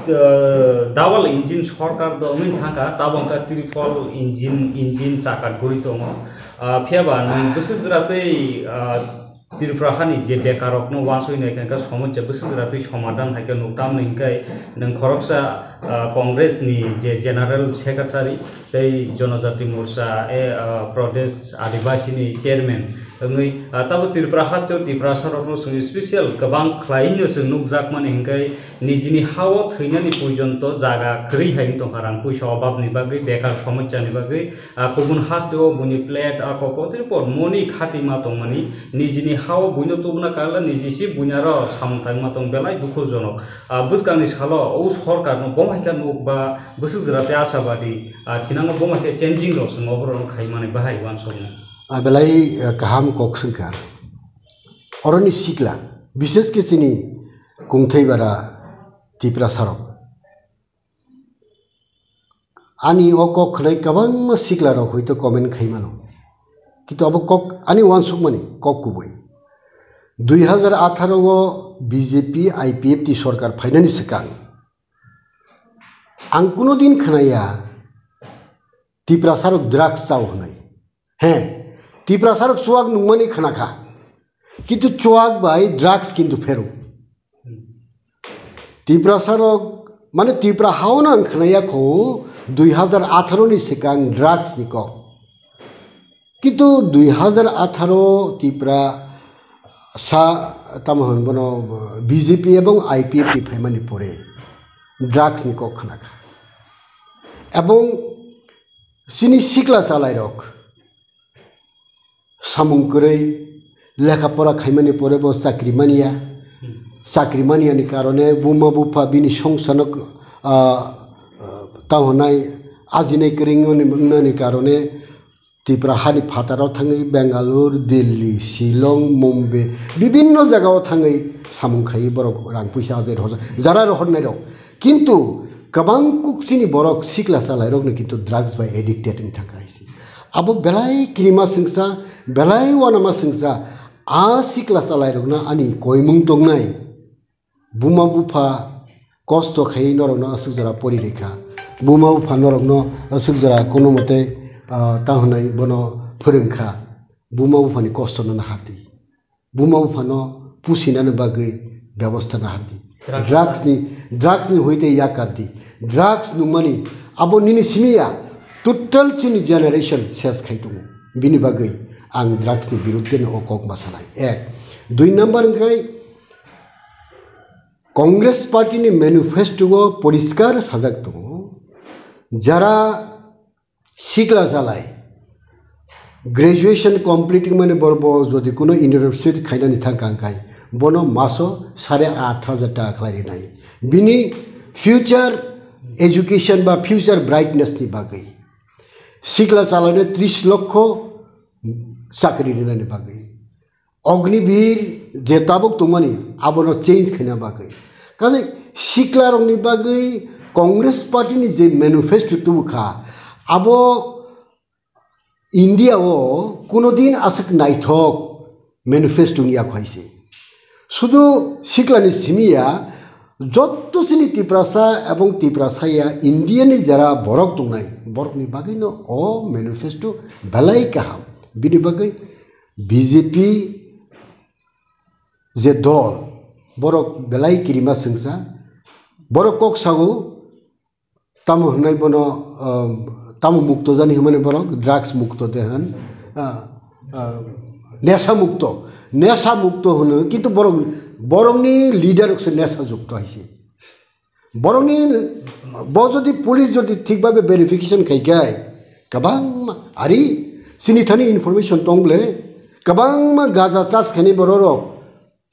ah, double engine sorkar do wngwi thangkha, tabo hwnkhe triple engine, engine chakatguri tongo. Ah, phiyaba nwng bwswk jora tei, ah, Tripura hani je bekarrokno uansuknai khe somosya bwswk jora twi somadhan hai khe nuk tamni hwnkhe nwng khoroksa, ah, Congress ni je General Secretary tei Jonojati Morcha, e, ah, Pradesh Adibasi ni Chairman wngwi, ah, tabuk Tripura haste o Tiprasa rokno chwng special kwbang khlai no chwng nukjakmani hwnkhe nijini ha-o thwinani porjonto jaga kwrwi hai wng tongkha, rang puisa obabni bagwi, bekar somosyani bagwi. Ah, kubun haste o buini plate, ah, kok kotor por moni khatima tongmani, nijini ha-o buino tubuna karla, niji si buini aro samung tangma tong belai dukhujonok. Ah, bwskangni salo o sorkarno bomo hai khe nuk ba bwswk jora tei ashabadi, ah, thinango bomo hai khe changing rok chwng oborokno khaimani bahai uansukmung. Ah, belai, ah, kaham kok swngkha. Oroni sikla, bishesh khe chini kungthai bara Tiprasarok. Ani o kok khwnai kwbangma siklarok hoito comment khai mano. Kintu abo kok ani uansukmani kok kubui. Dui hazar atharo o B J P I P F T sorkar phainani swkang ang kuno din khwnaya Tiprasarok drugs chao hwnwi. He, Tiprasarok chuak nungmani khwnakha. Kintu chuak bai drugs kintu phero. Tiprasarok Mane Tripura hao no ang khwnaya kho dui hazar atharo ni swkang drugs ni kok. Kintu dui hazar atharo Tripura sa tamo hwn bono B J P ebong I P F T phaimani pore drugs ni kok khna kha. Ebong chini sikla chalairok samung kwrwi lekha pora khaimani pore bo chakri manya. Chakri manyani karone buma bupha bini songsano, ah, ah, tamo hwnai ajinai kwrwi wngnani karone Tripura hani phataro thangwi Bangalore, Delhi, Shillong, Mumbai, bibinno jagao thangwi samung khaiwi borok rang puisa ajai rohorjak, jara rohornairok. Kintu kwbang kuk chini borok sikla chalairokno kintu drugs bai addicted wng thangkha hai se. Abo belai kirima swngsa, belai uanama swngsa, a sikla chalairokno ani koimung tongnai. Buma bupha kosto khaiwi norokno aswk jora pori rikha. Buma bupha norokno aswk jora kono mote, ah, ta hwnwi bono phwrwngkha. Buma buphani kostono nahardi. Buma buphano pusinani bagwi bebosta nahardi. Drugs. Drugs ni, drugs ni hoite yakardi. Drugs nungmani abo nini simi ya, total chini generation ses khai tongo. Bini bagwi ang drugs ni biruddhe no o kok ma sanai. Ek. Dui number wngkhai Congress party ni manifesto o poriskar sajak tongo. Jara sikla jalai, graduation complete wngmani borok bo jodi kuno university khainani thang kha, hwnkhai bono maso sare aat hajar taka khlai rinai. Bini future education ba future brightness ni bagwi, sikla chalaino tris lokho chakri rinani bagwi. Ognibir je tabuk tongmani abono change khaina bagwi. Kaje siklarokni bagwi Congress party ni je manifesto tubukha, abo India o kuno din aswk naithok manifesto wngya kho hai se. Sudu siklani simi ya, jotto chini Tiprasa ebong Tiprasa ya India ni jara borok tongnai, borokni bagwino o manifesto belai kaham. Bini bagwi B J P je dol, borok belai kirima swngsa, borok kok sago, tamo hwnwi bono, um, tamo mukto jani hwnmani borok, drugs mukto de hwn, ah, ah, nesha mukto, nesha mukto hwno, kintu borok, borokni leader se nesha jukto hai se. Borokni, bo jodi police jodi thik bhabe verification khai khai, kwbangma ari chini thani information tong ble, kwbangma gaja charge khainai borok rok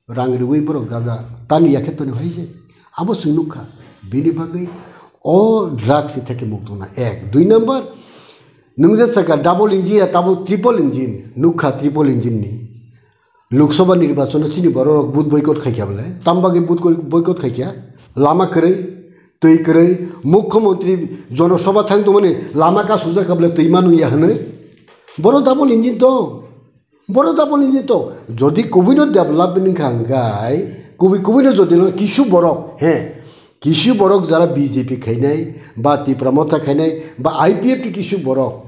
rang riwi borok gaja tani ya khe toni hai se. Abo chwng nukha, bini bagwi o drugs ni theke mukto na ek. Dui number, nwng je saka double engine ya tabo triple engine, nukha triple engine ni. Lok Sabha nirbachon o chini borok rok vote boycott khai kha bole. Tam bagwi vote koi-, boycott khai kha? Lama kwrwi, twi kwrwi, Mukhyamantri Jono Sabha thang tongmani lama kasujak kha bole twi manu ya hwnwi. Borok double engine tong. Borok double engine tong. Jodi kubui no development wngkha hwnkhai, kubui kubui no jodi no kisu borok, he, kisu borok jara B J P khainai, ba Tipra Motha khainai, ba I P F T kisu borok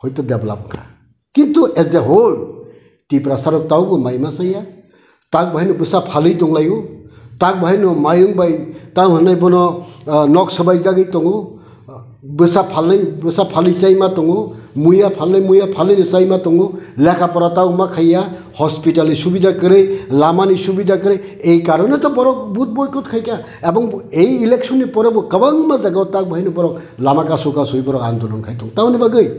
hoito develop wngkha. Kintu as a whole, Tiprasarok tabukbo mai ma chaya, tak bahaino bwsa phalwi tonglaio, tak bahaino mayung bai tamo hwnwi bono, ah, nok swbai jagwi tongo, bwsa phalnai, bwsa phalwi chaima tongo, muya phalnai, muya phalnwino chaima tongo, lekha pora tabuk ma khaiya, hospital ni subida kwrwi, lama ni subida kwrwi, ei karone to borok vote boycott khaikha, ebong ei election ni pore bo kwbangma jagao tak bahaino borok lama kasu kasui borok andolon khai tong. Tamoni bagwi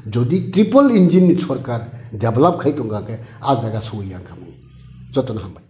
jodi triple engine ni sorkar develop khai tongkha khe, a jaga soi yang kha mung. Jotono hambai.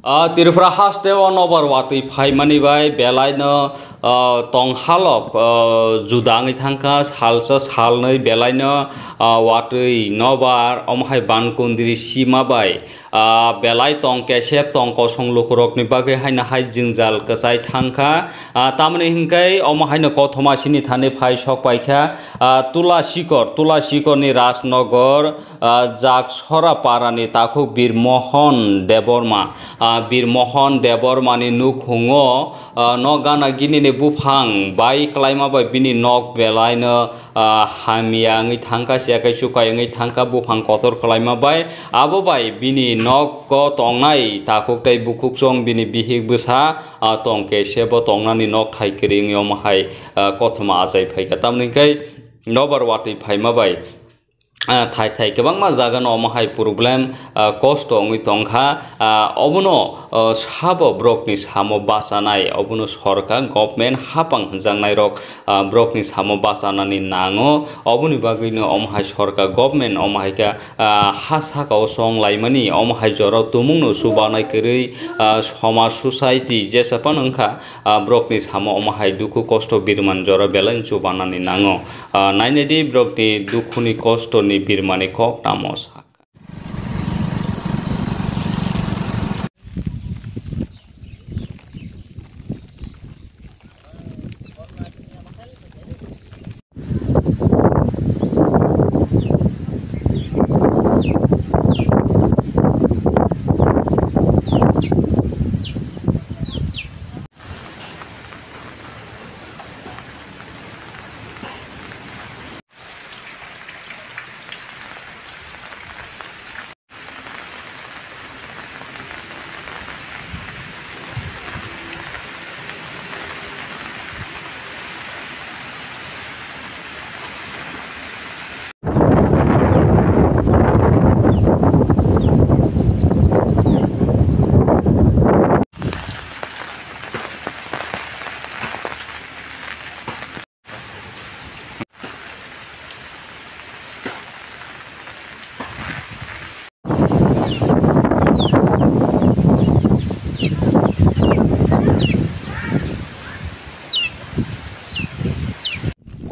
Ah, Tripura haste o nobar watwi phaimani bai belaino, ah, tong halok, ah, juda wngwi thangkha, salsa salnwi belaino, ah, watwi nobar, omo hai bankundri sima bai, ah, belai tong kesep tong kosong lukurokni bagwi haino hai jwngjal kwchai thangkha. Ah, tamoni hwnkhe omo haino kothoma sini thani phai sok paikha, ah, Tula Sikor, Tula Sikorni Rajnogor, ah, Jaksora parani takhuk Bir Mohon Debbarma, ah, Ah, Bir Mohon Debbarmani nukhungo, ah, nok gana ginini buphang bai kwlaima bai bini nok belaino, ah, hamya wngwi thangkha, siya khe chukai wngwi thangkha buphang kotor kwlaima bai. Abo bai bini nogo tongnai takhuk tei bukhuksong bini bihik bwsa, ah, tongkhe sebo tongnani nok thai kwrwi wngwi omo hai, ah, kothoma achai phaikha. Tamoni hwnkhe nobar watwi phaima bai ah, thai thai kwbangma jaga no omo hai problem, ah, kosto wngwi tongkha. Ah, obono, ah, sabo borokni samo bachanai, obono sorkar, government, hapang hwnjaknai rok, ah, borokni samo bachanani nango. Oboni bagwino omo hai sorkar, government omo hai khe, ah, ha saka o chong laimani, omo hai jora tumungno chubanai kwrwi, ah, somaj, society jesa phano wngkha, ah, borokni samo omo hai dukhu kosto birman jora belai chubanani nango. Ah, nainai di borokni dukhuni kostoni birmani kok tamo sa.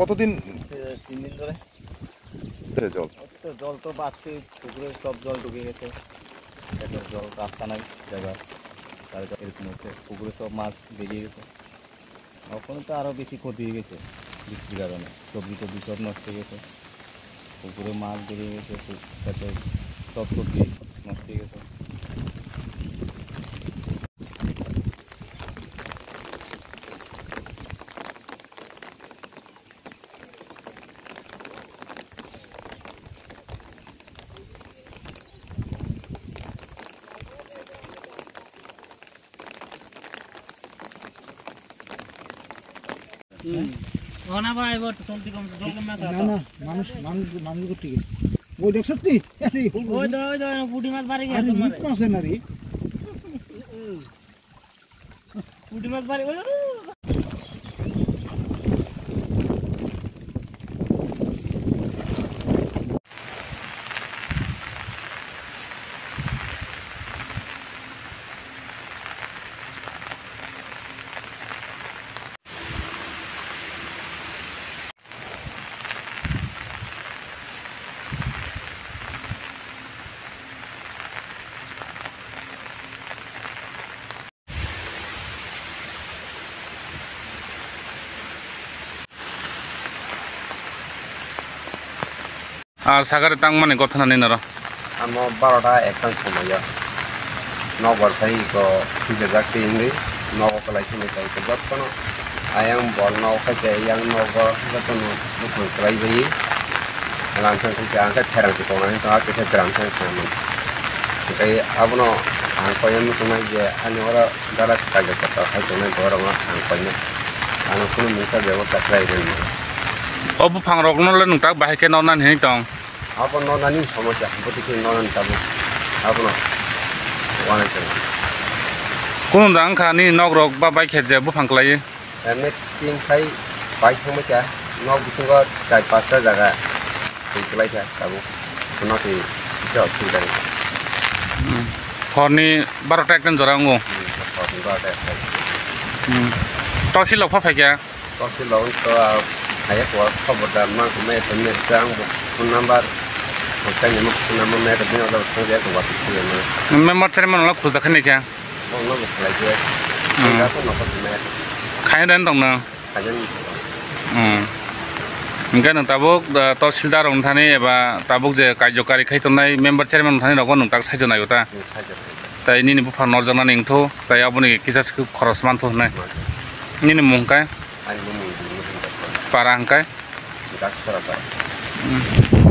কতদিন? এ, তিন দিন ধরে। ধরে জল। তো জল তো বাড়ছে, পুকুরে সব জল ঢুকে গেছে। এখন জল রাস্তা নাই, জায়গা। তার কারণে এরকম হচ্ছে, পুকুরে সব মাছ বেরিয়ে গেছে। ওখানে তো আরো বেশি ক্ষতি হয়ে গেছে বৃষ্টির কারণে, সবজি টবজি সব নষ্ট হয়ে গেছে, পুকুরে মাছ বেরিয়ে গেছে, পু-, তাতে সব সবজি নষ্ট হয়ে গেছে। হুম। ও না ভাই, এবার তো চলতি কমছে, জল কমে আছে না, তো। না, মানুষ, মানুষ, মানুষ করতে গেছে। ওই দেখছ তুই? আরে, ওই ওই দে, ওই দে, পুঁটি মাছ বাড়ি গেছে আরে, তোমার। মিট মাছ না রে। পুঁটি মাছ বাড়ি, ওই, ওই, ওই, ওই। Ah, sagari tangmani gothanani noro. Amo barota ekta ni somoio nokbar phai iko thwijajak twi wngwi nogo kwlai thangwi phai iko jottono ayang bol nogo khaite yang nogo jottono buphang kwlai bai rang thang thang ang khe pherang se tongnani tongma kisa gram thang thang mani. Tei abono ang koiya muchungnai je ani oro gana kaijak kotor khai tongnai borokno ang koinai. Ano kunu mungsa bebosta khlai rwmani. O buphang rokno le nwng tak bahai khe noknani hinwi tong? Abo noknani somosya, bwtwi khe noknani tabuk. Abono uanai tongo. Kunu da wngkha nini nok rok ba bai khe je buphang kwlaiwi? Emne tin khai bai thangbai kha, nok bisingo char pasta jaga twi kwlai kha tabuk. Bono twi kisa osubida wngkha. Hmm. Horni barota ekta ni jora wngo? Hmm, horni barota ekta. Hmm. Tosil rok pha phai kha? Tosil rok wngkha, ah, haya kho, khobor da ma khe mai tongni khe ang bo phone number thangkha ni mo phone number mai tongni ojak thang jak wati khe ma. Member chairman wngla khujda khe ni khe? Wngla bo khlai khe. Hmm. Wngla ko nokho khe mai. Khaina dan tong nang? Khaina ni. Hmm. Hingke nwng tabuk, ah, tosil dar wng thani eba tabuk je karjokari khai tongnai member chairman wng thani rok bo nwng tak sai tongnai ta? Hmm, sai tongnai. Tai nini buphang norjaknani wngthu, tai aboni kisa se khoros manthu hwnwi. Nini mung kai? Ani mung Para hwnkhe? Daksara Para. Hmm.